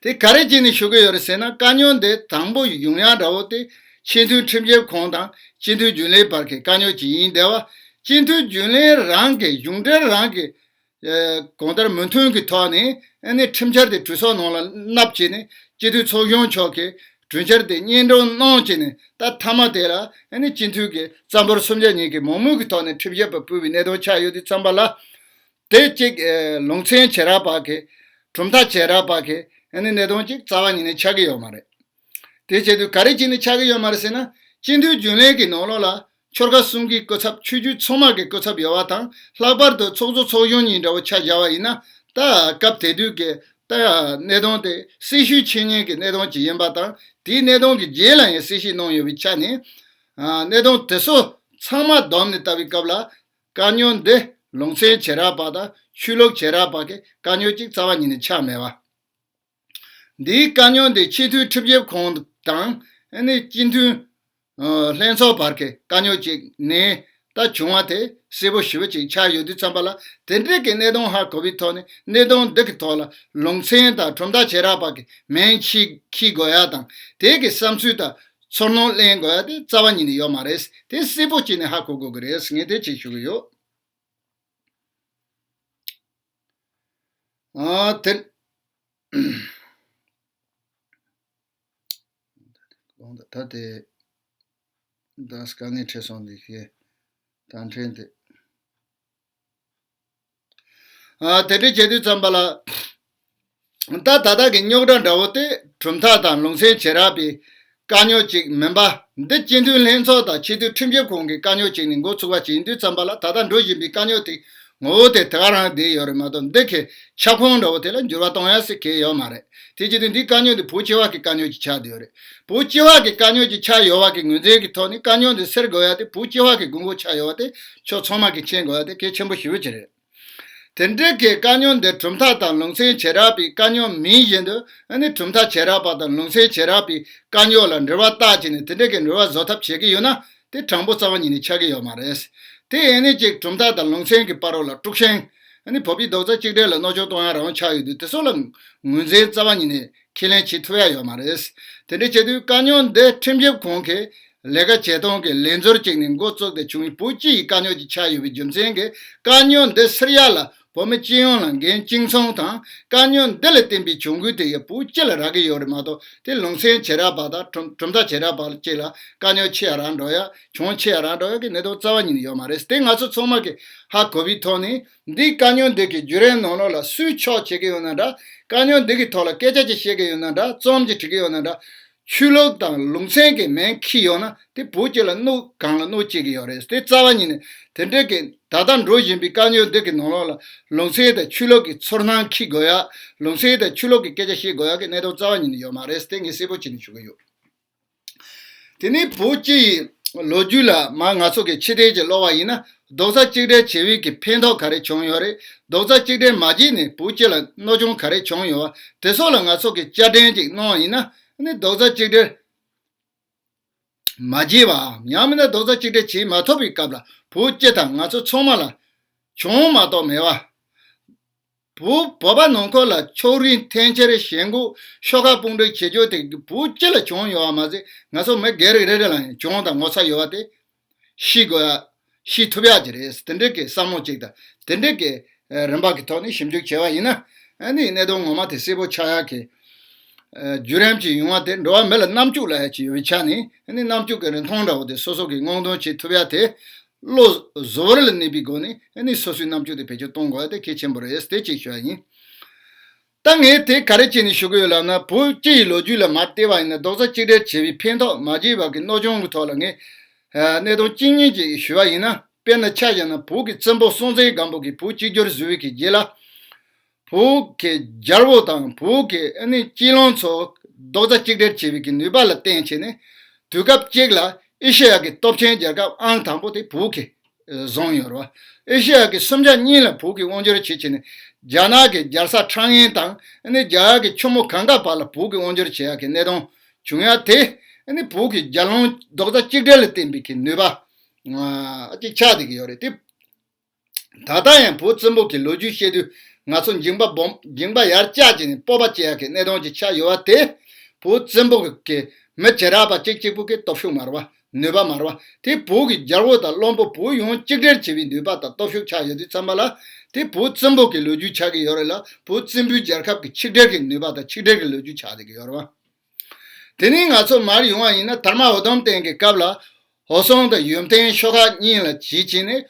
དེ་ག་རེ་བྱས་ནས་ཞུ་གི་ཡོད་རེད་ཟེར་ན། དཀའ་རྙོག་འདི་དང་པོ་ཡོང་ཡ་འདྲ་བོ་དེ་སྤྱི་འཐུས་ཁྲིམས་ཞིབ་ཁང་དང་སྤྱི་འཐུས་རྒྱུན་ལས་བར་གྱི་དཀའ་རྙོག་ཅིག་ཡིན་བསྡད་པ། སྤྱི་འཐུས་རྒྱུན་ལས་རང་གི་གཞུང་འབྲེལ་རང་གི་ཨ། གང་ལྟར་མོས་མཐུན་གྱི་ཐོག་ནས་ཨ་ནི་ཁྲིམས་འཆར་དེ་གྲོས་ཚོགས་ནང་ལ་མནབས་བྱས་ནས། སྤྱི་འཐུས་ཚོགས་གཞོན་མཆོག་གིས་གྲོས་འཆར་དེ་སྙན་སྒྲོན་གནང་བྱས་ནས། ད་མཐའ་མ་དེ་ལ་ཨ་ནི་སྤྱི་འཐུས་ཀྱི་རྩ་འབོར་སུམ་ཆ་གཉིས་ཀྱི་མང་མོས་ཀྱི་ཐོག་ནས་ཁྲིམས་ཞིབ་པ་ཕུད་པའི་གནད་དོན་ཆགས་ཡོད་དུས་ཙམ་པ་ལ། དེ་གཅིག་ཨེ། ལུང་ཚན་བྱེ་བྲག་པ་གི། གྲུབ་མཐའ་བྱེ་བྲག་པ་གི་ཨ་ནི་གནད་དོན་གཅིག་རྩ་བ་ཉིད་ནས་ཆགས་ཀྱི་ཡོད་མ་རེད། དེ་བྱེད་དུས་ག་རེ་བྱས་ནས་ཆགས་ཀྱི་ཡོད་མ་རེད་ཟེར་ན། སྤྱི་འཐུས་རྒྱུན་ལས་ཀྱི་ནང་ལོགས་ལ་ཆོལ་ཁ་གསུམ་གྱི་སྐུ་ཚབ་ཆོས་བརྒྱུད་ཚང་མ་གི་སྐུ་ཚབ་ཡོད་པ་དང་། ལྷག་པར་དུ་ཚོགས་གཙོ་ཚོགས་གཞོན་གཉིས་འདྲ་བོ་ཆ་བཞག་པ་ཡིན་ན། ད་སྐབས་དེ་དུས་ཀྱི་ད་གནད་དོན་དེ་སྲི་ཞུ་འཆད་ཉན་གྱི་གནད་དོན་ཅིག་ཡིན་པ་དང་། དེའི་གནད་དོན་གྱི་རྗེས་ལ་ཡང་གསལ་བཤད་གནང་ཡོད་པའི་ཆ་ནས། ཨ། གནད་དོན་དེ་ཚོ་ཚང་མ་བསྡོམས་ནས་ལྟ་བའི་སྐབས་ལ། དཀའ་རྙོག་འདི་ལུང་ཚན་བྱེ་བྲག་པ་དང་ཆོས་ལུགས་བྱེ་བྲག་པ་གི་དཀའ་རྙོག་ཅིག་རྩ་བ་ཉིད་ནས་ཆགས་མེད་པ། འདིའི་དཀའ་རྙོག་འདི་སྤྱི་འཐུས་ཁྲིམས་ཞིབ་ཁང་དང་ཨ་ནི་སྤྱི་འཐུས་ཨ། ལྷན་ཚོགས་བར་གྱི་དཀའ་རྙོག་ཅིག་ནས་ད་བྱུང་བ་དེ་གསལ་པོ་ཞེ་པོ་ཅིག་ཆགས་ཡོད་དུས་ཙམ་པ་ལ། དེ་འདྲའི་གི་གནད་དོན་ཧ་གོ་བའི་ཐོག་ནས། གནད་དོན་འདི་གི་ཐོག་ལ་ལུང་ཚན་དང་གྲུབ་མཐའ་བྱེ་བྲག་པ་གི་མིང་ཕྱིར་འཁྱེར་དགོས་ཡ་དང་། དེ་གི་བསམ་ཚུལ་དང་ཚོར་སྣང་གླེང་དགོས་ཡ་དེ་རྩ་བ་ཉིད་ནས་ཡོད་མ་རེད། དེ་གསལ་པོ་བྱས་ནས་ཧ་གོ་དགོས་ཀྱི་རེད། ངས་དེ་ཅིག་ཞུ་གི་ཡོད། ཨ། དེ། ད་དེ་ད་དཀའ་ངལ་འཕྲད་སོང་། འདི་གའི་དང་འཕྲད་དེ། ཨ། དེ་འདྲ་བྱེད་དུས་ཙམ་པ་ལ། ད་ད་ལྟ་གི་རྙོག་དྲ་འདྲ་བོ་དེ་གྲུབ་མཐའ་དང་ལུང་ཚན་བྱེ་བྲག་པའི་དཀའ་རྙོག་ཅིག་མིན་པ། འདི་སྤྱི་འཐུས་ལྷན་ཚོགས་དང་སྤྱི་འཐུས་ཁྲིམས་ཞིབ་ཁང་གི་དཀའ་རྙོག་ཅིག་ནས་འགོ་ཚུགས་པ་ཅིག་ཡིན་དུས་ཙམ་པ་ལ། ད་ལྟ་འགྲོ་བཞིན་པའི་དཀའ་རྙོག་དེ་ངོ་བོ་དེ་དེ་ག་རང་བསྡད་ཡོད་རེད་མ་གཏོགས། འདི་གའི་ཁྱབ་ཁོངས་འདྲ་བོ་དེ་ལ་འགྱུར་བ་གཏོང་ཡ་ཟེར་གང་ཡང་ཡོད་མ་རེད། དེ་བྱེད་དུས་འདིའི་དཀའ་རྙོག་དེ་བོད་སྤྱི་བ་གི་དཀའ་རྙོག་ཅིག་ཆགས་བསྡད་ཡོད་རེད། བོད་སྤྱི་བ་གི་དཀའ་རྙོག་ཅིག་ཆགས་ཡོད་པ་གི་ངོས་འཛིན་གྱི་ཐོག་ནས། དཀའ་རྙོག་འདི་སེལ་དགོས་ཡ་དེ་བོད་སྤྱི་བ་གི་དགོས་མཁོ་ཆགས་ཡོད་པ་དེ་ཕྱོགས་ཚང་མ་གིས་མཁྱེན་དགོས་ཡ་དེ་གལ་ཆེན་པོ་ཞེ་པོ་ཅིག་རེད། དེ་འདྲའི་གི་དཀའ་རྙོག་འདི་གྲུབ་མཐའ་དང་ལུང་ཚན་བྱེ་བྲག་པའི་དཀའ་རྙོག་མིན་བཞིན་དུ་ཨ་ནི་གྲུབ་མཐའ་བྱེ་བྲག་པ་དང་ལུང་ཚན་བྱེ་བྲག་པའི་དཀའ་རྙོག་ལ་འགྲེལ་པ་བཏགས་བྱས་ནས་དེ་འདྲའི་གི་འགྲེལ་པ་བཟོ་ཐབས་བྱེད་ཀྱི་ཡོད་ན་དེ་དྲང་པོ་རྩ་བ་ཉིད་ནས་ཆགས་ཀྱི་ཡོད་མ་རེད། དེ་ཨ་ནི་གཅིག་གྲུབ་མཐའ་དང་ལུང་ཚན་གྱི་བར་རོ་ལ་དཀྲུག་ཤིང་ཨ་ནི་བོད་པའི་རྡོག་རྩ་གཅིག་སྒྲིལ་ལ་གནོད་སྐྱོན་གཏོང་ཡ་རང་ཆགས་ཡོད་དུས་དེ་ཚོ་ལ་ངོས་འཛིན་རྩ་བ་ཉིད་ནས་ཁས་ལེན་བྱེད་ཐུབ་ཡ་ཡོད་མ་རེད། དེ་འདྲ་བྱེད་དུས་དཀའ་རྙོག་འདི་ཁྲིམས་ཞིབ་ཁང་གི་ལས་ཀ་བྱེད་སྟངས་ཀྱི་ལས་འཛོལ་ཅིག་ནས་འགོ་བཙུགས་ཏེ་བྱུང་བའི་བོད་སྤྱི་ཡི་དཀའ་རྙོག་ཅིག་ཆགས་ཡོད་པའི་རྒྱུ་མཚན་གྱིས་དཀའ་རྙོག་འདི་སེལ་ཡ་ལ་བོད་མི་སྤྱི་ཡོངས་ལ་འགན་གཅིག་མཚུངས་དང་དཀའ་རྙོག་འདི་ལ་བརྟེན་པའི་གྱོང་གུད་དེ་ཡང་བོད་སྤྱི་ལ་རག་གི་ཡོད་རེད་མ་གཏོགས་དེ་ལུང་ཚན་བྱེ་བྲག་པ་དང་གྲུབ་གྲུབ་མཐའ་བྱེ་བྲག་པ་གཅིག་ལ་དཀའ་རྙོག་ཆེ་ཡ་རག་འགྲོ་ཡ་གྱོང་ཆེ་ཡ་རག་འགྲོ་ཡ་གི་གནད་དོན་རྩ་བ་ཉིད་ནས་ཡོད་མ་རེད། དེ་ང་ཚོ་ཚང་མ་གི་ཧ་གོ་བའི་ཐོག་ནས་འདིའི་དཀའ་རྙོག་འདི་གི་བརྒྱུད་རིམ་ནང་ལོགས་ལ་སུས་ཕྱོགས་བྱེད་ཀྱི་ཡོད་ན་འདྲ། དཀའ་རྙོག་འདི་གི་ཐོག་ལ་སྐད་ཆ་ཅིག་བཤད་ཀྱི་ཡོད་ན་འདྲ། རྩོམ་ཅིག་བྲིས་ཀྱི་ཡོད་ན་འདྲ། ཆོས་ལུགས་དང་ལུང་ཚན་གྱི་མིང་འཁྱེར་ཡོད་ན་དེ་བོད་སྤྱི་ལ་གནོད་གང་ལ་གནོད་བྱེད་ཀྱི་ཡོད་རེད། དེ་རྩ་བ་ཉིད་ནས་དེ་འདྲའི་གི་ད་ལྟ་འགྲོ་བཞིན་པའི་དཀའ་རྙོག་འདི་གི་ནང་ལོགས་ལ་ལུང་ཚན་དང་ཆོས་ལུགས་ཀྱི་ཚོར་སྣང་འཁྱེར་དགོས་ཡ། ལུང་ཚན་དང་ཆོས་ལུགས་ཀྱི་སྐད་ཆ་བཤད་དགོས་ཡ་གི་གནད་དོན་རྩ་བ་ཉིད་ནས་ཡོད་མ་རེད། དེ་ངས་གསལ་པོ་བྱས་ནས་ཞུ་གི་ཡོད། དེ་ནས་བོད་སྤྱི་ཡི་ལོ་རྒྱུས་ལ་མ་ང་ཚོ་གི་ཕྱི་བལྟས་ཀྱིས་ཀློག་པ་ཡིན་ན་རྡོག་རྩ་གཅིག་སྒྲིལ་བྱས་པའི་གི་ཕན་ཐོགས་ག་རེ་བྱུང་ཡོད་རེད། རྡོག་རྩ་གཅིག་སྒྲིལ་མ་བྱས་ནས་བོད་སྤྱི་ལ་གནོད་སྐྱོན་ག་རེ་བྱུང་ཡོད་པ་དེ་ཚོ་ལ་ང་ཚོ་གི་བསྐྱར་དྲན་ཅིག་གནང་བ་ཡིན་ན་ནི་རྡོག་རྩ་གཅིག་སྒྲིལ་མ་བྱས་པའམ་ཡང་མིན་ན་རྡོག་རྩ་གཅིག་སྒྲིལ་བྱེད་མ་ཐུབ་པའི་སྐབས་ལ་བོད་སྤྱི་དང་ང་ཚོ་ཚང་མ་ལ་བྱུང་མ་གཏོགས་མེད་པ། བོད་བོད་པ་ནང་ཁུལ་ལ་ཕྱོགས་རིས་འཐེན་འཁྱེར་ཞེན་ཁོག་ཤོག་ཁག་དཔུང་སྒྲིག་བྱེད་རྒྱུ་དེ་བོད་སྤྱི་ལ་བྱུང་ཡོད་པ་མ་ཟད་ང་ཚོ་མི་སྒེར་རེ་རེ་ལ་ཡང་བྱུང་དང་ངོ་ཚ་ཡོད་པ་དེ་ཤེས་དགོས་ཡ་ཤེས་ཐུབ་ཡ་ཅིག་རེད། དེ་འདྲའི་གི་བསམ་བློ་ཅིག་དང་དེ་འདྲའི་གི་རིམ་པ་གི་ཐོག་ནས་ཞིབ་འཇུག་བྱས་པ་ཡིན་ན་ཨ་ནི་གནད་དོན་ངོ་མ་དེ་གསལ་པོ་ཆགས་ཡ་གི་བརྒྱུད་རིམ་ཅིག་ཡོང་བ་དེ་འགྲོ་བ་མི་ལ་རྣམ་དཔྱོད་ལབ་ཡ་ཅིག་ཡོད་པའི་ཆ་ནས་ཨ་ནི་རྣམ་དཔྱོད་ཀྱི་རིན་ཐང་འདྲ་བོ་དེ་སོ་སོ་གི་སྔོག་འདོན་བྱེད་ཐུབ་ཡ་དེ། བློ་གཟུ་བོར་ལ་གནས་པའི་སྒོ་ནས་ཨ་ནི་སོ་སོའི་རྣམ་དཔྱོད་དེ་བེད་སྤྱོད་གཏོང་དགོས་ཡ་དེ་གལ་ཆེན་པོ་རེད་དེ་གཅིག་ཞུ་ཡ་ཡིན། ད་ངས་དེ་ག་རེ་བྱས་ནས་ཞུ་གི་ཡོད་ལབ་ན་བོད་སྤྱི་ཡི་ལོ་རྒྱུས་ལ་མར་བལྟས་པ་ཡིན་ན་རྡོག་རྩ་གཅིག་སྒྲིལ་བྱས་པའི་ཕན་ཐོགས་མ་བྱས་པ་གི་གནོད་སྐྱོན་གྱི་ཐོག་ལ་ངས་གནད་དོན་གཅིག་གཉིས་ཅིག་ཞུ་བ་ཡིན་ན་དཔེར་ན་ཆ་བཞག་ན་བོད་ཀྱི་བཙན་པོ་སྲོང་བཙན་སྒམ་པོ་གིས་བོད་གཅིག་གྱུར་བཟོས་པའི་གི་རྗེས་ལ། བོད་ཀྱི་རྒྱལ་པོ་དང་བོད་ཀྱི་ཨ་ནི་སྤྱི་བློན་ཚོ་རྡོག་རྩ་གཅིག་སྒྲིལ་བྱེད་པའི་གི་ནུས་པ་ལ་བརྟེན་བྱས་ནས་དུས་སྐབས་གཅིག་ལ་ཨེ་ཤེ་ཡ་གི་སྟོབས་ཆེན་རྒྱལ་ཁབ་ཨང་དང་པོ་དེ་བོད་ཀྱིས་བཟུང་ཡོད་རེད་བ། ཨེ་ཤེ་ཡ་གི་སུམ་ཆ་གཉིས་ལ་བོད་ཀྱིས་དབང་སྒྱུར་བྱེད་བྱས་ནས་རྒྱ་ནག་གི་རྒྱལ་ས་ཁྲང་ཨན་དང་ཨ་ནི་རྒྱ་གར་གྱི་ཆུ་མོ་གངྒཱ་བར་ལ་བོད་ཀྱིས་དབང་སྒྱུར་བྱེད་ཡ་གི་གནད་དོན་བྱུང་ཡ་དེ་ཨ་ནི་བོད་ཀྱི་རྒྱལ་བློན་རྡོག་རྩ་གཅིག་སྒྲིལ་ལ་བརྟེན་པའི་གི་ནུས་པ་ཨ་ཅིག་ཆགས་བསྡད་ཀྱི་ཡོད་རེད་དེ། ད་ལྟ་ཡང་བོད་བཙན་པོ་གི་ལོ་རྒྱུས་བཤད་དུས་ང་ཚོ་མཇིང་པ་སྦོམ་མཇིང་པ་ཡར་བཅག་བྱས་ནས་སྤོབས་པ་སྐྱེ་ཡག་གི་གནད་དོན་ཅིག་ཆགས་ཡོད་པ་དེ། བོད་བཙན་པོ་གི་མི་བྱེ་བྲག་པ་གཅིག་གཅིག་པུ་གི་སྟོབས་ཤུགས་མ་རེད་བ། ནུས་པ་མ་རེད་བ། དེ་བོད་ཀྱི་རྒྱལ་པོ་དང་བློན་པོ་བོད་ཡོངས་གཅིག་སྒྲིལ་བྱེད་པའི་ནུས་པ་དང་སྟོབས་ཤུགས་ཆགས་ཡོད་དུས་ཙམ་པ་ལ། དེ་བོད་བཙན་པོ་གི་ལོ་རྒྱུས་ཆགས་ཀྱི་ཡོད་རེད་ལ་བོད་བཙན་པོའི་རྒྱལ་ཁབ་ཀྱི་ཆིག་སྒྲིལ་གྱི་ནུས་པ་དང་ཆིག་སྒྲིལ་གྱི་ལོ་རྒྱུས་ཆགས་བསྡད་ཀྱི་ཡོད་རེད་བ། དེ་ནས་ང་ཚོ་མར་ཡོང་བ་ཡིན་ན་དར་མ་འུ་དུམ་བསྟན་གྱི་སྐབས་ལ། ཧོར་སོང་དང་ཡུམ་བརྟན་ཤོག་ཁག་གཉིས་ལ་བྱེད་བྱས་ནས།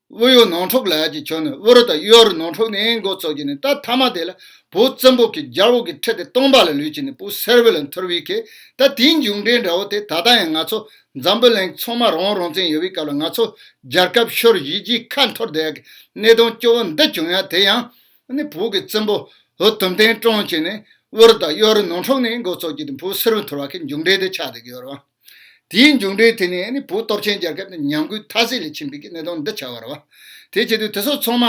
དབུ་གཡོར་ནང་འཁྲུག་ལ་ཡ་གྱི་ཆོག་ནས་དབུ་རུ་དང་གཡོ་རུ་ནང་འཁྲུག་ནས་འགོ་ཚུགས་ཀྱི་ནས་ད་མཐའ་མ་དེ་ལ་བོད་བཙན་པོ་གི་རྒྱལ་པོ་གི་ཁྲི་དེ་སྟོང་པ་ལ་ལུས་ཀྱི་ནས་བོད་སེར་བོ་ལ་འཐོར་བའི་གི་ད་དེའི་མཇུག་འབྲས་འདྲ་བོ་དེ་ད་ལྟ་ཡང་ང་ཚོ་འཛམ་བུ་གླིང་ཚང་མ་རང་དབང་རང་བཙན་ཡོད་པའི་སྐབས་ལ་ང་ཚོ་རྒྱལ་ཁབ་ཤོར་གཞིས་བྱེས་ཁ་འཐོར་བསྡད་ཡ་གི་གནད་དོན་སྐྱོ་བོ་འདི་བྱུང་ཡ་དེ་ཡང་ནི་བོད་ཀྱི་བཙན་པོ་འུ་དུམ་བསྟན་བཀྲོངས་བྱས་ནས་དབུ་རུ་དང་གཡོ་རུ་ནང་འཁྲུག་ནས་འགོ་ཚུགས་ཀྱི་དེ་བོད་སེར་བོ་འཐོར་བ་གི་མཇུག་འབྲས་དེ་ཆགས་བསྡད་ཀྱི་ཡོད་རེད་བ། དེའི་མཇུག་འབྲས་དེ་ནི་ནི་བོད་སྟོབས་ཆེན་རྒྱལ་ཁབ་ནི་ཉམས་རྒུད་མཐའ་གསལ་ལ་ཕྱིན་པའི་གི་གནད་དོན་འདི་ཆགས་པ་རེད་བ། དེ་བྱེད་དུས་དེ་ཚོ་ཚང་མ་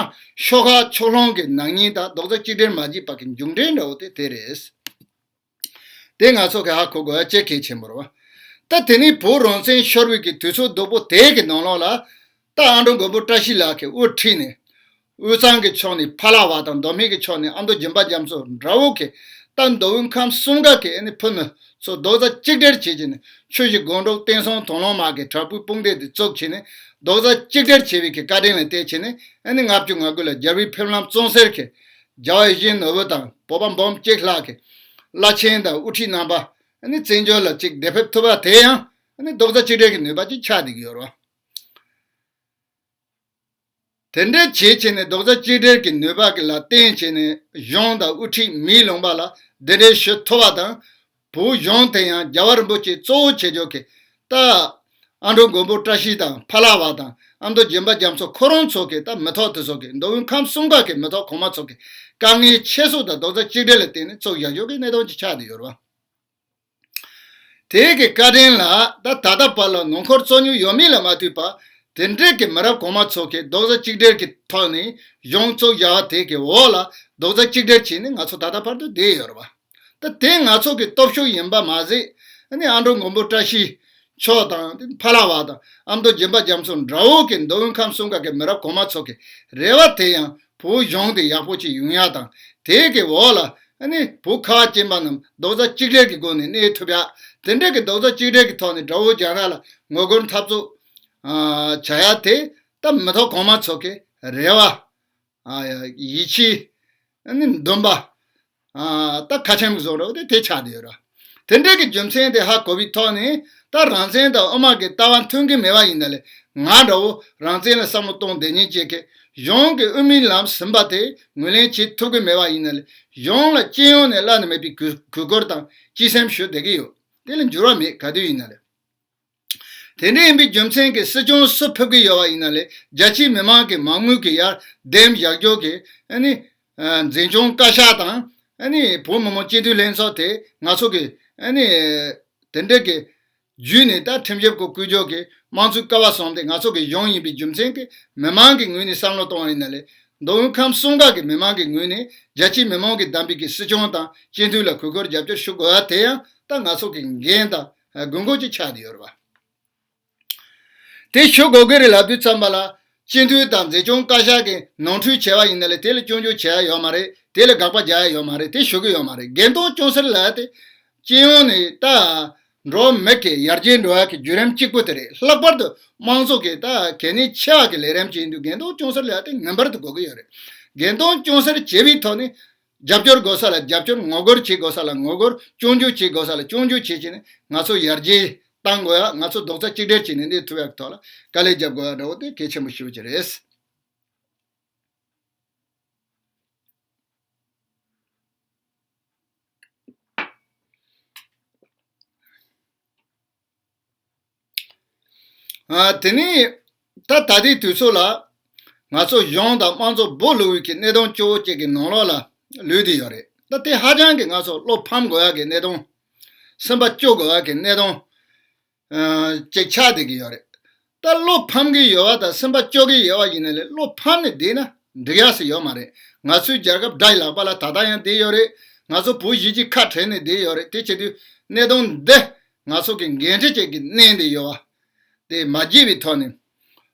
ཤོག་ཁག་ཕྱོགས་ལྷུང་གི་ནག་ཉེས་དང་རྡོག་རྩ་གཅིག་སྒྲིལ་མ་བྱས་པ་གི་མཇུག་འབྲས་འདྲ་བོ་དེ་དེ་རེད། དེ་ང་ཚོ་གི་ཧ་གོ་དགོས་ཡ་གཅིག་གལ་ཆེན་པོ་རེད་བ། ད་དེ་ནི་བོད་རང་བཙན་ཤོར་བའི་གི་དུས་ཚོད་སྡུག་པོ་དེ་གི་ནང་ལོགས་ལ། ད་ཨ་འབྲུག་མགོན་པོ་བཀྲ་ཤིས་ལགས་ཀྱིས་དབུ་ཁྲིད་ནས། དབུས་གཙང་གི་ཕྱོགས་ནས་ཕ་ལ་བ་དང་མདོ་སྨད་ཀྱི་ཕྱོགས་ནས་ཨ་མདོ་སྦྱིན་པ་རྒྱ་མཚོ་འདྲ་བོ་གི་ད་མདོ་དབུས་ཁམས་གསུམ་ཀ་གི་ཨ་ནི་ཕུ་ནུ་ཚོ་རྡོག་རྩ་གཅིག་སྒྲིལ་བྱེད་ཀྱི་ནས་ཆུ་བཞི་སྒང་དྲུག་བསྟན་སྲུང་དང་བླངས་དམག་གི་དྲག་པོའི་དཔུང་སྡེ་དེ་བཙུགས་བྱས་ནས་རྡོག་རྩ་གཅིག་སྒྲིལ་བྱེད་པའི་གི་བཀའ་དྲིན་ལ་བརྟེན་བྱས་ནས་ཨ་ནི་ལྔ་བཅུ་ང་དགུ་ལ་རྒྱལ་པོའི་ཕེབས་ལམ་གཙང་སེལ་གི་རྒྱལ་བ་ཡིད་བཞིན་ནོར་བུ་དང་བོད་པ་འབུམ་གཅིག་ལྷག་གི་བླ་ཆེན་དང་དབུ་ཁྲིད་རྣམ་པ་ཨ་ནི་བཙན་བྱོལ་ལ་གཅིག་བདེ་ཕེབས་ཐུབ་པ་དེ་ཡང་ཨ་ནི་རྡོག་རྩ་གཅིག་སྒྲིལ་གི་ནུས་པ་གཅིག་ཆགས་བསྡད་ཀྱི་ཡོད་རེད་བ། དེ་འདྲའི་བྱེད་བྱས་ནས་རྡོག་རྩ་གཅིག་སྒྲིལ་གྱི་ནུས་པ་གི་ལ་བརྟེན་བྱས་ནས་གཞུང་དང་དབུ་ཁྲིད་མིའི་ལུང་པ་ལ་གདན་འདྲེན་ཞུ་ཐུབ་པ་དང་། བོད་གཞུང་དེ་ཡང་རྒྱལ་བ་རིན་པོ་ཆེ་གཙོ་བོ་བྱེད་ཆོག་གི་ད། ཨ་འབྲུག་མགོན་པོ་བཀྲ་ཤིས་དང་ཕ་ལ་བ་དང་ཨ་མདོ་སྦྱིན་པ་རྒྱ་མཚོ་ཁོ་རང་ཚོ་གི་ད་མི་ཐོག་དེ་ཚོ་གི་མདོ་དབུས་ཁམས་གསུམ་ཀ་གི་མི་ཐོག་གོང་མ་ཚོ་གི་དཀའ་ངལ་ཆེ་ཤོས་དང་རྡོག་རྩ་གཅིག་སྒྲིལ་ལ་བརྟེན་ནས་ཚུགས་བཞག་ཆོག་གི་གནད་དོན་ཅིག་ཆགས་བསྡད་ཡོད་རེད་བ། དེ་གི་བཀའ་དྲིན་ལ་ད་ད་ལྟ་བར་ལ་ནང་ཁུལ་རྩོད་རྙོག་ཡོད་མེད་ལ་མ་ལྟོས་པར་ དེ་འདྲས་ཀྱི་མི་རབས་གོང་མ་ཚོ་གིས་རྡོག་རྩ་གཅིག་སྒྲིལ་གྱི་ཐོག་ནས་གཞུང་བཙུགས་བཞག་པ་དེ་གི་འོག་ལ་རྡོག་རྩ་གཅིག་སྒྲིལ་བྱས་ནས་ང་ཚོ་ད་ལྟ་བར་དུ་བསྡད་ཡོད་རེད་བ། ད་དེ་ང་ཚོ་གི་སྟོབས་ཤུགས་ཡིན་པ་མ་ཟད། ཨ་ནི་ཨ་འབྲུག་མགོན་པོ་བཀྲ་ཤིས་མཆོག་དང་ཕ་ལྷ་བ་དང་ཨ་མདོ་སྦྱིན་པ་རྒྱ་མཚོ་འདྲ་བོ་གི་མདོ་དབུས་ཁམས་གསུམ་ཀ་གི་མི་རབས་གོང་མ་ཚོ་གི་རེ་བ་དེ་ཡང་བོད་གཞུང་དེ་ཡག་པོ་ཅིག་ཡོང་ཡ་དང་། དེ་གི་འོག་ལ་ཨ་ནི་བོད་ཁ་བ་ཅན་པ་རྣམས་རྡོག་རྩ་གཅིག་སྒྲིལ་གྱི་སྒོ་ནས་གནས་ཐུབ་ཡ། དེ་འདྲ་གི་རྡོག་རྩ་གཅིག་སྒྲིལ་གྱི་ཐོག་ནས་དགྲ་བོ་རྒྱ་ནག་ལ་ངོ་རྒོལ་འཐབ་རྩོད་ཨ་བྱ་ཡ་དེ་ད་མི་ཐོག་གོང་མ་ཚོ་གི་རེ་བ། ཨ་ཡ་ཡིད་ཆེས། ཨ་ནི་འདུན་པ། ཨ་ད་ཁ་ཆེམས་བཟོ་འདྲ་བོ་དེ་དེ་ཆགས་བསྡད་ཡོད་ར། དེ་འདྲ་གི་རྒྱུ་མཚན་དེ་ཧ་གོ་བའི་ཐོག་ནས་ད་རང་བཙན་དང་དབུ་མ་གི་ལྟ་བ་མཐུན་གྱི་མེད་པ་ཡིན་ན་ལས། ང་འདྲ་བོ་རང་བཙན་ལ་བསམ་བློ་གཏོང་བསྡད་མཁན་ཅིག་གིས་གཞུང་གི་དབུ་མའི་ལམ་ཟིན་པ་དེ་ངོས་ལེན་བྱེད་ཐུབ་ཀྱི་མེད་པ་ཡིན་ན་ལས། གཞུང་ལ་སྤྱི་ཡོངས་ནས་བླ་ན་མེད་པའི་གུས་གུས་བཀུར་དང་བརྩི་སེམས་ཞུ་བསྡད་ཀྱི་ཡོད། དེ་ལ་འགྱུར་བ་མེད། ག་དུས་ཡིན་ན་ལས། དེ་འདྲ་ཡིན་པའི་རྒྱུ་མཚན་གྱིས་སྲིད་སྐྱོང་སུ་ཕེབས་ཀྱི་ཡོད་པ་ཡིན་ན་ལས། རྒྱ་ཆེའི་མི་མང་གི་མང་མོས་ཀྱི་ཡར་འདེམས་བཞག་རྒྱུ་གི་ཨ་ནི་ཨ་འཛིན་སྐྱོང་བཀའ་ཤག་དང་། ཨ་ནི་བོད་མི་མང་སྤྱི་འཐུས་ལྷན་ཚོགས་དེ་ང་ཚོ་གི་ཨ་ནི་དེ་འདྲ་གི་བརྒྱུད་ནས་ད་ཁྲིམས་ཞིབ་ཁང་བསྐོ་རྒྱུ་གི་དམངས་གཙོའི་ཀ་བ་བཟུང་སྟེ་ང་ཚོ་གི་གཞུང་ཡིན་པའི་རྒྱུ་མཚན་གྱིས་མི་མང་གི་ངོས་ནས་བསམ་བློ་གཏོང་བ་ཡིན་ན་ལས། མདོ་དབུས་ཁམས་གསུམ་ཀ་གི་མི་མང་གི་ངོས་ནས་རྒྱ་ཆེའི་མི་མང་གིས་བདམས་པའི་གི་སྲིད་སྐྱོང་དང་སྤྱི་འཐུས་ལ་གུས་བཀུར་རྒྱབ་སྐྱོར་ཞུ་དགོས་པ་དེ་ཡང་ད་ང་ཚོ་གི་འགན་དང་དགོས་མཁོ་ཅིག་ཆགས་བསྡད་ཡོད་རེད་བ། དེ་ཞུ་དགོས་ཀྱི་རེད་ལབ་དུས་ཙམ་པ་ལ། སྤྱི་འཐུས་དང་འཛིན་སྐྱོང་བཀའ་ཤག་གིས་ནོར་འཁྲུལ་བྱས་པ་ཡིན་ན་ལས། དེ་ལ་སྐྱོན་བརྗོད་བྱས་ཡ་ཡོད་མ་རེད། དེ་ལ་དགག་པ་རྒྱག་ཡ་ཡོད་མ་རེད། དེ་ཞུ་གི་ཡོད་མ་རེད། འགན་གཏོང་སྐྱོན་སེལ་ལབ་ཡ་དེ་སྤྱི་ཡོངས་ནས་ད་འགྲོ་མེད་ཀྱི་ཡར་རྒྱས་འགྲོ་ཡ་གི་བརྒྱུད་རིམ་གཅིག་པུ་དེ་རེད། ལྷག་པར་དུ་དམངས་གཙོ་གི་ད་གལ་གནད་ཆེ་བ་གི་ལས་རིམ་ཅིག་ཡིན་དུས་འགན་གཏོང་སྐྱོན་སེལ་ལབ་ཡ་དེ་ངེས་པར་དུ་དགོས་ཀྱི་ཡོད་རེད། འགན་གཏོང་སྐྱོན་སེལ་བྱེད་པའི་ཐོག་ནས། རྒྱབ་སྐྱོར་དགོས་ས་ལ་རྒྱབ་སྐྱོར། ངོ་རྒོལ་བྱེད་དགོས་ས་ལ་ངོ་རྒོལ། སྐྱོན་བརྗོད་བྱེད་དགོས་ས་ལ་སྐྱོན་བརྗོད་བྱེད་བྱས་ནས་ང་ཚོ་ཡར་རྒྱས་གཏང་དགོས་ཡ། ང་ཚོ་རྡོག་རྩ་གཅིག་སྒྲིལ་བྱས་ནས་གནས་ཐུབ་ཡ་གི་ཐོག་ལ་དཀའ་ལས་རྒྱབ་དགོས་ཡ་འདྲ་བོ་དེ་གལ་ཆེན་པོ་ཞེ་པོ་ཅིག་རེད། ཨ་དེ་ནས་ད་ད་ལྟའི་དུས་ཚོད་ལ་ང་ཚོ་གཞུང་དང་དམངས་གཙོ་སྦོ་ལུག་གི་གནད་དོན་སྐྱོ་བོ་གཅིག་གི་ནང་ལོགས་ལ་ལུས་བསྡད་ཡོད་རེད། ད་དེ་ཧ་ཅང་གི་ང་ཚོ་བློ་ཕམ་དགོས་ཡ་གི་གནད་དོན། སེམས་པ་སྐྱོ་དགོས་ཡ་གི་གནད་དོན་ཨ་ཅིག་ཆགས་བསྡད་ཀྱི་ཡོད་རེད། ད་བློ་ཕམ་གྱི་ཡོད་པ་དང་སེམས་པ་སྐྱོ་གི་ཡོད་པ་ཡིན་ན་ལས། བློ་ཕམ་ནས་བསྡད་ན་འགྲིག་ཡ་ཟེར་ཡོད་མ་རེད། ང་ཚོའི་རྒྱལ་ཁབ་དགྲ་ཡི་ལག་པ་ལ་ད་ལྟ་ཡང་བསྡད་ཡོད་རེད། ང་ཚོ་བོད་གཞིས་བྱེས་ཁ་བྲལ་ནས་བསྡད་ཡོད་རེད། དེ་བྱེད་དུས་གནད་དོན་འདི་ང་ཚོ་གི་འགན་འཁྲི་ཅན་གྱི་གནས་འདི་ཡོད་པ་དེ་མ་བརྗེད་པའི་ཐོག་ནས།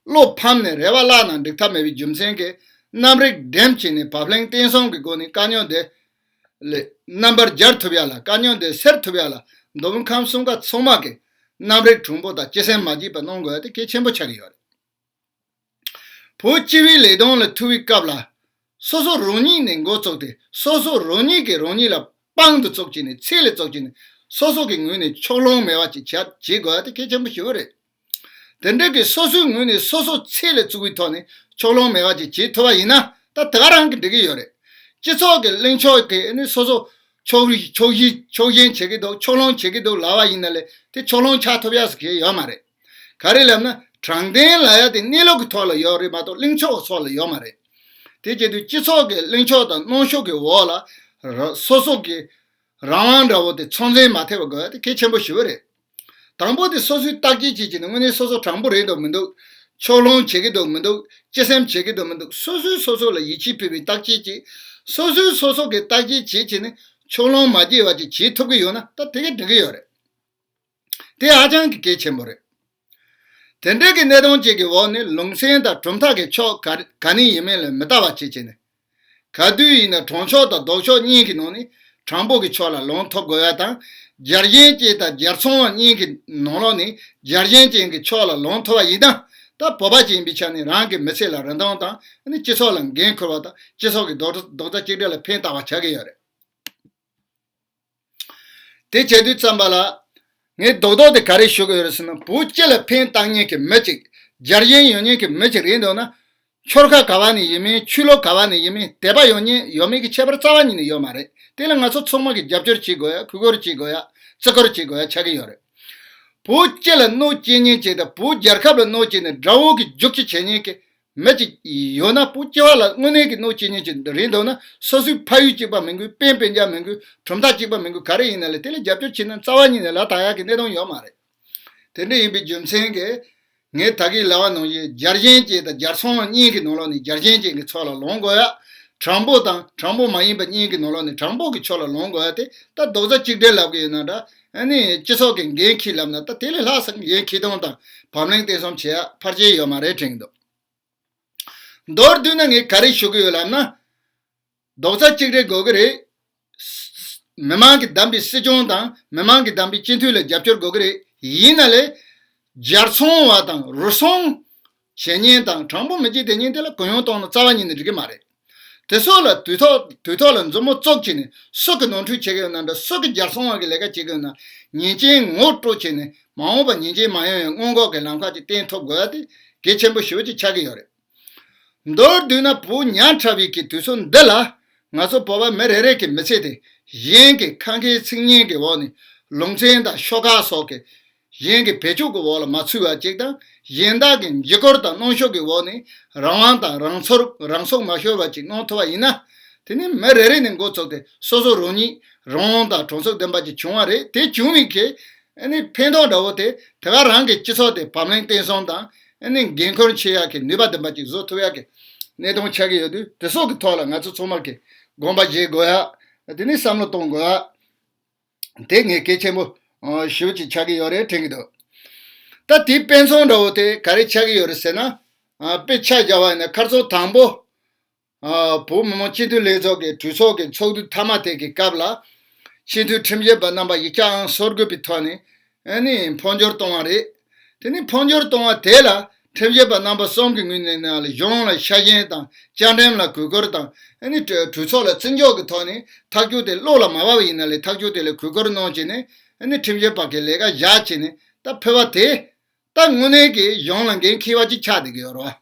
བློ་ཕམ་ནས་རེ་བ་བརླག་ན་འགྲིག་ཐབས་མེད་པའི་རྒྱུ་མཚན་གྱིས་རྣམ་རིག་འགྲེམས་བྱས་ནས་བབ་བརླིང་བརྟན་གསུམ་གྱི་སྒོ་ནས་དཀའ་རྙོག་འདི་ལས་རྣམ་པར་རྒྱལ་ཐུབ་ཡ་ལ། དཀའ་རྙོག་འདི་སེལ་ཐུབ་ཡ་ལ་མདོ་དབུས་ཁམས་གསུམ་ཀ་ཚང་མ་གིས་རྣམ་རིག་གྲུང་པོ་དང་སྤྱི་སེམས་མ་བརྗེད་པ་གནང་དགོས་ཡ་དེ་གལ་ཆེན་པོ་ཆགས་ཀྱི་ཡོད་རེད། བོད་སྤྱི་པའི་ལས་དོན་ལ་ཐུག་པའི་སྐབས་ལ། སོ་སོ་རང་ཉིད་ནས་འགོ་བཙུགས་ཏེ། སོ་སོ་རང་ཉིད་ཀྱིས་རང་ཉིད་ལ་དཔང་དུ་བཙུགས་བྱས་ནས། ཚད་ལ་བཙུགས་བྱས་ནས། སོ་སོ་གི་ངོས་ནས་ཕྱོགས་ལྷུང་མེད་པ་ཅིག་བྱ་བྱེད་དགོས་ཡ་དེ་གལ་ཆེན་པོ་ཞིག་རེད། དེ་འདྲ་གི་སོ་སོའི་ངོས་ནས་སོ་སོ་ཚད་ལ་བཙུགས་པའི་ཐོག་ནས་ཕྱོགས་ལྷུང་མེད་པ་ཅིག་བྱེད་ཐུབ་པ་ཡིན་ན། ད་དེ་ག་རང་གི་འགྲིག་གི་ཡོད་རེད། སྤྱི་ཚོགས་ཀྱི་གླེང་ཕྱོགས་དེ་ནི་སོ་སོ་ཕྱོགས་རིས་ཕྱོགས་ཞེན་ཕྱོགས་ཞེན་བྱེད་ཀྱི་འདུག་ཕྱོགས་ལྷུང་བྱེད་ཀྱི་འདུག་ལབ་པ་ཡིན་ན་ལས། དེ་ཕྱོགས་ལྷུང་ཆགས་ཐུབ་ཡ་ཟེར་མཁན་ཡོད་མ་རེད། ག་རེ་ལབ་ན། དྲང་བདེན་ལབ་ཡ་དེ་གནས་ལུགས་ཀྱི་ཐོག་ལ་ཡོད་རེད་མ་གཏོགས་གླེང་ཕྱོགས་ཀྱི་ཐོག་ལ་ཡོད་མ་རེད། དེ་བྱེད་དུས་སྤྱི་ཚོགས་ཀྱི་གླེང་ཕྱོགས་དང་གནོན་ཤུགས་ཀྱི་འོག་ལ་ར་སོ་སོ་གི་རང་དབང་འདྲ་བོ་དེ་ཚོད་འཛིན་མ་ཐེབས་པ་དགོས་ཡ་དེ་གལ་ཆེན་པོ་ཞེ་པོ་རེད། དང་པོ་དེ་སོ་སོའི་བརྟག་དཔྱད་བྱེད་ཀྱི་ནི། དངོས་གནས་སོ་སོ་དྲང་པོ་རེད་འདུག་མི་འདུག་ཕྱོགས་ལྷུང་བྱེད་ཀྱི་འདུག་མི་འདུག་སྤྱི་སེམས་བྱེད་ཀྱི་འདུག་མི་འདུག་སོ་སོས་སོ་སོ་ལ་ཡིད་ཆེས་ཕུལ་བའི་བརྟག་དཔྱད་བྱེད། སོ་སོས་སོ་སོ་གི་བརྟག་དཔྱད་བྱེད་བྱས་ནས་ཕྱོགས་ལྷུང་མ་སྐྱེས་པ་ཅིག་བྱེད་ཐུབ་ཀྱི་ཡོད་ན། ད་དེ་ག་འགྲིག་གི་ཡོད་རེད། དེ་ཧ་ཅང་གི་གལ་ཆེན་པོ་རེད། དེ་འདྲ་གི་གནད་དོན་ཅིག་གི་འོག་ནས་ལུང་ཚན་དང་གྲུབ་མཐའ་གི་ཕྱོགས་ག་ག་ནས་ཡིན་མིན་ལ་མི་ལྟ་བ་བྱེད་བྱས་ནས། ག་དུས་ཡིན་ན་དྲང་ཕྱོགས་དང་ལྡོག་ཕྱོགས་གཉིས་ཀྱི་ནང་ནས་དྲང་པོ་གི་ཕྱོགས་ལ་ལངས་ཐུབ་དགོས་ཡ་དང་། རྒྱལ་ཞེན་ཅན་དང་རྒྱལ་ཚོང་བ་གཉིས་ཀྱི་ནང་ལོགས་ནས་རྒྱལ་ཞེན་ཅན་གྱི་ཕྱོགས་ལ་ལངས་ཐུབ་པ་ཡིན་ན། ད་བོད་པ་ཅིག་ཡིན་པའི་ཆ་ནས་རང་གི་མི་ཚེ་ལ་རིན་ཐང་དང་། ཨ་ནི་སྤྱི་ཚོགས་ལ་འགན་འཁུར་བ་དང་། སྤྱི་ཚོགས་ཀྱི་རྡོག་རྡོག་རྩ་གཅིག་སྒྲིལ་ལ་ཕན་བཏགས་པ་ཆགས་ཀྱི་ཡོད་རེད། དེ་བྱེད་དུས་ཙམ་པ་ལ། ངས་རྡོག་རྡོག་དེ་ག་རེ་ཞུ་གི་ཡོད་རེད་ཟེར་ན། བོད་སྤྱི་ལ་ཕན་བཏགས་མཁན་གྱི་མི་གཅིག་རྒྱལ་ཞེན་ཡོད་མཁན་གྱི་མི་གཅིག་རེད་འདུག་ན། ཆོལ་ཁ་ག་བ་ནས་ཡིན་མིན། ཆོས་ལུགས་ག་བ་ནས་ཡིན་མིན། དད་པ་ཡོད་མཁན་ཡོད་མེད་ཀྱི་ཁྱད་པར་རྩ་བ་ཉིད་ནས་ཡོད་མ་རེད། དེ་ལ་ང་ཚོ་ཚང་མ་གིས་རྒྱབ་སྐྱོར་བྱེད་དགོས་ཡ། གུས་བཀུར་བྱེད་དགོས་ཡ། བརྩི་བཀུར་བྱེད་དགོས་ཡ་ཆགས་ཀྱི་ཡོད་རེད། བོད་སྤྱི་ལ་གནོད་སྐྱེལ་མཁན་ཅིག་དང་། བོད་རྒྱལ་ཁབ་ལ་གནོད་སྐྱེལ་ནས་དགྲ་བོ་གི་རྒྱུག་ཁྱི་བྱེད་མཁན་གྱི་མི་གཅིག་ཡོད་ན། བོད་སྤྱི་བ་ལ་དངོས་གནས་ཀྱི་གནོད་སྐྱེལ་མཁན་ཅིག་རེད་འདུག་ན། སོ་སོའི་ཕ་ཡུལ་གཅིག་པ་མི་དགོས། སྤུན་སྤུན་ཀྱག་མི་དགོས། གྲུབ་མཐའ་གཅིག་པ་མི་དགོས། ག་རེ་ཡིན་ན་ལས། དེ་ལ་རྒྱབ་སྐྱོར་བྱེད་ན་རྩ་བ་ཉིད་ནས་ལ་དྭགས་ཡག་གི་གནད་དོན་ཡོད་མ་རེད། དེ་འདྲ་ཡིན་པའི་རྒྱུ་མཚན་གྱིས། ངས་ད་གིན་ལབ་པ་ནང་བཞིན་རྒྱལ་ཞེན་ཅན་དང་རྒྱལ་སྲུང་བ་གཉིས་ཀྱི་ནང་ལོགས་ནས་རྒྱལ་ཞེན་ཅན་གྱི་ཕྱོགས་ལ་ལངས་དགོས་ཡ། དྲང་པོ་དང་དྲང་པོ་མ་ཡིན་པ་གཉིས་ཀྱི་ནང་ལོགས་ནས་དྲང་པོ་གི་ཕྱོགས་ལ་ལངས་དགོས་ཡ་དེ་ད་རྡོག་རྩ་གཅིག་སྒྲིལ་ལབ་གི་ཡོད་ན་འདྲ། ཨ་ནི་སྤྱི་ཚོགས་ཀྱི་འགན་འཁྱེར་ལབ་ན་ད་དེ་ལས་ལྷག་ས་འགན་འཁྱེར་སྟངས་དང་བབ་བརླིང་བརྟན་གསུམ་བྱེད་ཡ་ཕལ་ཆེར་ཡོད་མ་རེད་དྲན་གྱི་འདུག་མདོར་བསྡུས་ན་ངས་ག་རེ་ཞུ་གི་ཡོད་ལབ་ན། རྡོག་རྩ་གཅིག་སྒྲིལ་དགོས་ཀྱི་རེད། མི་མང་གིས་བདམས་པའི་སྲིད་སྐྱོང་དང་མི་མང་གིས་བདམས་པའི་སྤྱི་འཐུས་ལ་རྒྱབ་སྐྱོར་དགོས་ཀྱི་རེད། ཡིན་ན་ལས་རྒྱལ་སྲུང་བ་དང་རུལ་སུངས་བྱེད་མཁན་དང་དྲང་པོ་མི་བྱེད་དེ་ཉིན་དེ་ལ་གུ་ཡངས་གཏོང་ན་རྩ་བ་ཉིད་ནས་འགྲིག་གི་མ་རེད། དེ་ཚོ་ལ་དུས་ཐོག་དུས་ཐོག་ལ་མཛུབ་མོ་བཙུགས་བྱས་ནས་སུ་གིས་ནོར་འཁྲུལ་བྱེད་ཀྱི་ཡོད་ན་འདྲ། སུ་གིས་རྒྱལ་སྲུང་བ་གི་ལས་ཀ་བྱེད་ཀྱི་ཡོད་ན་ཉེས་ཅན་ངོ་སྤྲོད་བྱས་ནས་མ་འོངས་པ་ཉེས་ཅན་མ་ཡོང་བའི་སྔོན་འགོག་གི་ལམ་ཁ་ཅིག་བསྟན་ཐུབ་དགོས་ཡ་དེ་གལ་ཆེན་པོ་ཞེ་པོ་ཅིག་ཆགས་ཀྱི་ཡོད་རེད། མདོར་བསྡུས་ན་བོད་ཉག་ཕྲ་བའི་གི་དུས་ཚོད་འདི་ལ་ང་ཚོ་བོད་པ་མི་རེ་རེ་གི་མི་ཚེ་དེ་གཞན་གྱི་ཁ་འཁན་ཚིག་ངན་གྱི་འོག་ནས་ལུང་ཚན་དང་ཤོག་ཁག་སོགས་ཀྱི་གཞན་གྱི་བེད་སྤྱོད་ཀྱི་འོག་ལ་མ་ཚུད་པ་ཅིག་དང་གཞན་དག་གི་འཇིགས་སྐུལ་དང་གནོན་ཤུགས་ཀྱི་འོག་ནས་རང་དབང་དང་རང་ཚུགས་རང་ཚུགས་མ་ཤོར་བ་ཅིག་གནང་ཐུབ་པ་ཡིན་ན། དེ་ནི་མི་རེ་རེ་ནས་འགོ་ཚུགས་ཏེ་སོ་སོ་རང་ཉིད་རང་དབང་དང་གྲོང་གསེབ་ལྡན་པ་ཅིག་བྱུང་བ་རེད། དེ་བྱུང་བའི་གི་ཨ་ནི་ཕན་ཐོགས་འདྲ་བོ་དེ་དེ་ག་རང་གི་སྤྱི་ཚོགས་དེ་བབ་བརླིང་བརྟན་གསུམ་དང་ཨ་ནི་འགན་ཁུར་ཆེ་ཡག་གི་ནུས་པ་ལྡན་པ་ཅིག་བཟོ་ཐུབ་ཡག་གི་གནད་དོན་ཆགས་ཀྱི་ཡོད་དུས། དེ་སོགས་ཀྱི་ཐོག་ལ་ང་ཚོ་ཚང་མར་གི་དགོངས་པ་བཞེས་དགོས་ཡ། དེ་ནི་བསམ་བློ་གཏོང་དགོས་ཡ། དེ་ངས་གལ་ཆེན་པོ་ཨ་ཞེ་པོ་ཅིག་ཆགས་ཀྱི་ཡོད་རེད་དྲན་གྱི་འདུག་ད་དེའི་དཔེ་མཚོན་འདྲ་བོ་དེ་ག་རེ་ཆགས་ཀྱི་ཡོད་རེད་ཟེར་ན། ཨ་དཔེ་ཆ་བཞག་པ་ཡིན་ན་ཁ་སང་དང་པོ། ཨ་བོད་མི་མང་སྤྱི་འཐུས་ལྷན་ཚོགས་ཀྱི་གྲོས་ཚོགས་ཀྱི་ཚོགས་དུས་མཐའ་མ་དེ་གི་སྐབས་ལ། སྤྱི་འཐུས་ཁྲིམས་ཞིབ་པ་རྣམ་པ་ཉིས་བརྒྱ་སོ་དགུ་པའི་ཐོག་ནས་ཨ་ནི་འཕོ་འགྱུར་བཏང་བ་རེད། དེ་ནི་འཕོ་འགྱུར་བཏང་བ་དེ་ལ་ཁྲིམས་ཞིབ་པ་རྣམ་པ་གསུམ་གྱི་ངོས་ནས་ནང་ལ་གཞུང་ལ་ཤ་ཞེན་དང་བཅའ་ཁྲིམས་ལ་གུས་བཀུར་དང་ཨ་ནི་གྲོས་གྲོས་ཚོགས་ལ་བརྩི་འཇོག་གི་ཐོག་ནས་ཐག་གཅོད་དེ་བློ་ལ་མ་བབས་པ་ཡིན་ན་ལས་ཐག་གཅོད་དེ་ལ་གུས་བཀུར་གནང་བྱས་ནས་ཨ་ནི་ཁྲིམས་ཞིབ་པ་གི་ལས་ཀ་བཞག་བྱས་ནས་ད་ཕུད་པ་དེ་ད་དངོས་གནས་ཀྱི་གཞུང་ལ་འགན་འཁྱེར་བ་ཅིག་ཆགས་བསྡད་ཀྱི་ཡོད་རེད་བ།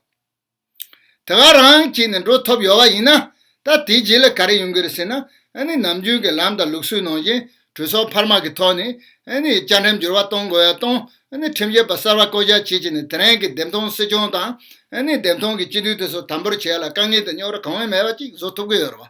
དེ་ག་རང་བྱས་ནས་འགྲོ་ཐུབ་ཡོད་པ་ཡིན་ན། ད་དེའི་རྗེས་ལ་ག་རེ་ཡོང་གི་རེད་ཟེར་ན། ཨ་ནི་ནམ་རྒྱུན་གྱི་ལམ་དང་ལུགས་སྲོལ་ནང་བཞིན་གྲོས་ཚོགས་འཕར་མ་གི་ཐོག་ནས་ཨ་ནི་བཅའ་ཁྲིམས་འགྱུར་བ་གཏོང་དགོས་ཡ་གཏོང་། ཨ་ནི་ཁྲིམས་ཞིབ་པ་གསར་པ་བསྐོ་གཞག་བྱེད་བྱས་ནས་དེ་རིང་གི་འདེམས་ཐོན་སྲིད་སྐྱོང་དང་ཨ་ནི་འདེམས་ཐོན་གྱི་སྤྱི་འཐུས་དེ་ཚོ་དམ་པོར་བྱེད་ཡ་ལ་དཀའ་ངལ་དང་རྙོག་དྲ་གང་ཡང་མེད་པ་ཅིག་བཟོ་ཐུབ་ཀྱི་ཡོད་རེད་བ།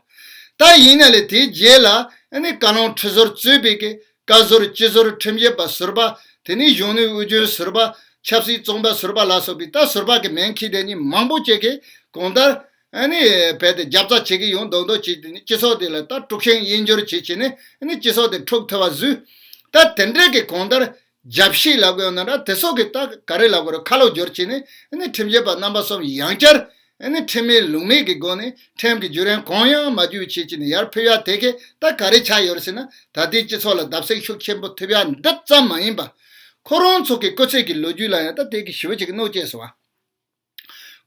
ད་ཡིན་ན་ལས་དེའི་རྗེས་ལ་ཨ་ནི་བཀའ་བློན་ཁྲི་ཟུར་གཙོས་པའི་གི་བཀའ་ཟུར་སྤྱི་ཟུར་ཁྲིམས་ཞིབ་པ་ཟུར་པ། དེ་ནས་གཞོན་ནུའི་དབུས་རྒྱུན་ཟུར་པ། ཆབ་སྲིད་བཙོན་པ་ཟུར་པ་ལ་སོགས་པའི་ད་ཟུར་པ་གི་མིང་འཁྱེར་དེ་ཉིད་མང་པོ་ཅིག་གིས་གང་ལྟར་ཨ་ནི་རྦད་དེ་རྒྱབ་རྩ་བྱེད་ཀྱི་ཡོང་མདོག་མདོག་བྱས། དེ་ནི་སྤྱི་ཚོགས་དེ་ལ་ད་དཀྲུག་ཤིང་དབྱེན་སྦྱོར་བྱེད་བྱས་ནས་ཨ་ནི་སྤྱི་ཚོགས་དེ་འཁྲུག་ཐུབ་པ་བཟོས། ད་དེ་འདྲས་ཀྱི་གང་ལྟར་རྒྱབ་བཤིག་ལབ་དགོས་ན་འདྲ། དེ་སོགས་ཀྱི་ད་ག་རེ་ལབ་དགོས་རེད། ཁ་ལོ་བསྒྱུར་བྱས་ནས་ཨ་ནི་ཁྲིམས་ཞིབ་པ་རྣམ་པ་གསུམ་ཡང་བསྐྱར་ཨ་ནི་ཁྲིམས་མེད་ལུགས་མེད་ཀྱི་སྒོ་ནས་ཁྲིམས་ཀྱི་བརྒྱུད་རིམ་གང་ཡང་མ་བརྒྱུད་བྱས་བྱས་ནས་ཡར་ཕུད་ཡ་དེ་གས་ད་ག་རེ་ཆགས་ཡོད་རེད་ཟེར་ན། ད་ལྟའི་སྤྱི་ཚོགས་ལ་བརྡབ་གསིག་ཤུགས་ཆེན་པོ་ཐེབས་ཡ་འདི་ཙམ་མ་ཡིན་པ། ཁོ་རང་ཚོ་གི་སྐུ་ཚེ་གི་ལོ་རྒྱུས་ལ་ཡང་ད་དེ་གི་ཞེ་པོ་ཅིག་གི་གནོད་སྐྱེལ་སོང་བ།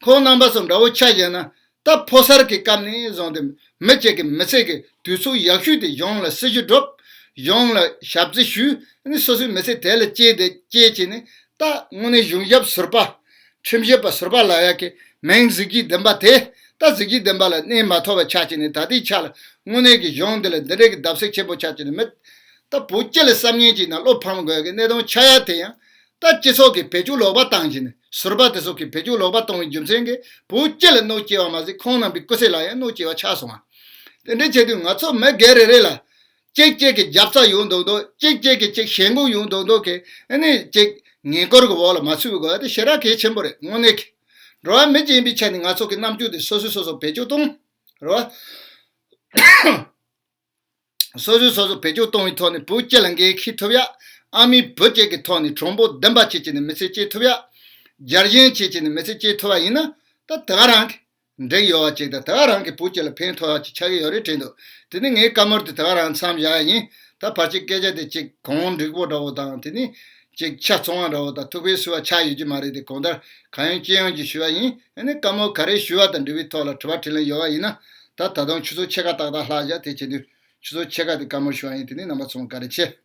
ཁོང་རྣམ་པ་ཚོ་འདྲ་བོ་ཆ་བཞག་ན། ད་ཕོ་གསར་གྱི་སྐབས་ནས་བཟུང་སྟེ་མི་གཅིག་གི་མི་ཚེ་གི་དུས་ཚོད་ཡག་ཤོས་དེ་གཞུང་ལ་སྲི་ཞུ་སྒྲུབ། གཞུང་ལ་ཞབས་ཕྱི་ཞུས་ནས་སོ་སོའི་མི་ཚེ་དེ་ལ་སྐྱེལ་ཏེ་སྐྱེལ་བྱས་ནས། ད་དངོས་གནས་གཞུང་ཞབས་ཟུར་པ། ཁྲིམས་ཞིབ་པ་ཟུར་པ་ལབ་ཡག་གི་མིང་གཟི་བརྗིད་ལྡན་པ་དེ། ད་གཟི་བརྗིད་ལྡན་པ་ལ་གནས་མ་ཐུབ་པ་ཆགས་བྱས་ནས། ད་ལྟའི་ཆ་ལ་དངོས་གནས་ཀྱི་གཞུང་འདི་ལ་འདི་འདྲའི་གི་བརྡབ་གསིག་ཆེན་པོ་ཆགས་བྱས་ནས། མི་ད་བོད་སྤྱི་ལ་བསམ་ངན་བྱས་ན་བློ་ཕམ་དགོས་ཀྱི་གནད་དོན་ཆགས་ཡ་དེ་ཡང་། ད་སྤྱི་ཚོགས་ཀྱི་བེད་སྤྱོད་ལོག་པ་བཏང་བྱས་ནས། ཟུར་པ་དེ་ཚོ་གིས་བེད་སྤྱོད་ལོག་པ་བཏང་བའི་རྒྱུ་མཚན་གྱིས་བོད་སྤྱི་ལ་གནོད་སྐྱེལ་བ་མ་ཟད། ཁོང་རྣམ་པའི་སྐུ་ཚེ་ལ་ཡང་གནོད་སྐྱེལ་བ་ཆགས་སོང་བ། དེ་འདྲ་བྱས་དུས་ང་ཚོ་མི་སྒེར་རེ་རེ་ལ་གཅིག་གཅིག་གི་རྒྱབ་རྩ་ཡོང་མདོག་མདོག། གཅིག་གཅིག་གི་གཅིག་ཞེན་ཁོག་ཡོང་མདོག་མདོག་གི་ཨ་ནི་གཅིག་ངན་སྐུལ་གྱི་འོག་ལ་མ་ཚུད་དགོས་ཡ་དེ་ཞེ་དྲག་གལ་ཆེན་པོ་རེད། དངོས་གནས་ཀྱི་འགྲོ་བ་མི་ཅིག་ཡིན་པའི་ཆ་ནས་ང་ཚོ་གི་རྣམ་འགྱུར་དེ་སོ་སོས་སོ་སོ་བེད་སྤྱོད་གཏོང་། རེད་བ། སོ་སོས་སོ་སོ་བེད་སྤྱོད་གཏོང་བའི་ཐོག་ནས་བོད་སྤྱི་ལ་འགན་འཁྱེར་ཐུབ་ཡ། ཨ་མའི་བུ་གཅིག་གི་ཐོག་ནས་གྲངས་འབོར་ལྡན་པ་བྱེད་ཀྱི་ནས་མི་ཚེ་སྐྱེལ་ཐུབ་ཡ། རྒྱལ་ཞེན་བྱེད་ཀྱི་ནས་མི་ཚེ་སྐྱེལ་ཐུབ་པ་ཡིན་ན། ད་དེ་ག་རང་གི་འགྲིག་ཡོད་པ་ཅིག་དང་། དེ་ག་རང་གི་བོད་སྤྱི་ལ་ཕན་ཐོགས་ཡ་ཅིག་ཆགས་ཀྱི་ཡོད་རེད་དྲན་འདུག་དེ་ནི་ངའི་བཀའ་མོལ་དེ་དེ་ག་རང་མཚམས་བཞག་ཡ་ཡིན། ད་ཕལ་ཆེར་སྐད་ཆ་དེ་ཅིག་གང་འགྲིག་པོ་འདྲ་བོ་དང་། དེ་ནི་ཅིག་ཆ་ཚང་བ་འདྲ་བོ་དང་ཐུགས་ཕན་གསོས་པ་ཆགས་ཡོད་ཀྱི་མ་རེད་དེ། གང་ལྟར་གང་ཡོང་ཅི་ཡོང་ཅིག་ཞུ་བ་ཡིན། ཨ་ནི་བཀའ་མོལ་ག་རེ་ཞུ་བ་དང་འབྲེལ་བའི་ཐོག་ལ་དྲི་བ་དྲིས་ལན་ཡོད་པ་ཡིན་ན། ད་ད་དུང་ཆུ་ཚོད་ཕྱེད་ཀ་ཏག་ཏག་ལྷག་བཞག་དེ་བྱེད་དུས་ཆུ་ཚོད་ཕྱེད་ཀ་དེ་བཀའ་མོལ་ཞུ་བ་ཡིན། དེ་ནི་རྣམ་པ་ཚོ་བཀའ་དྲིན་ཆེ།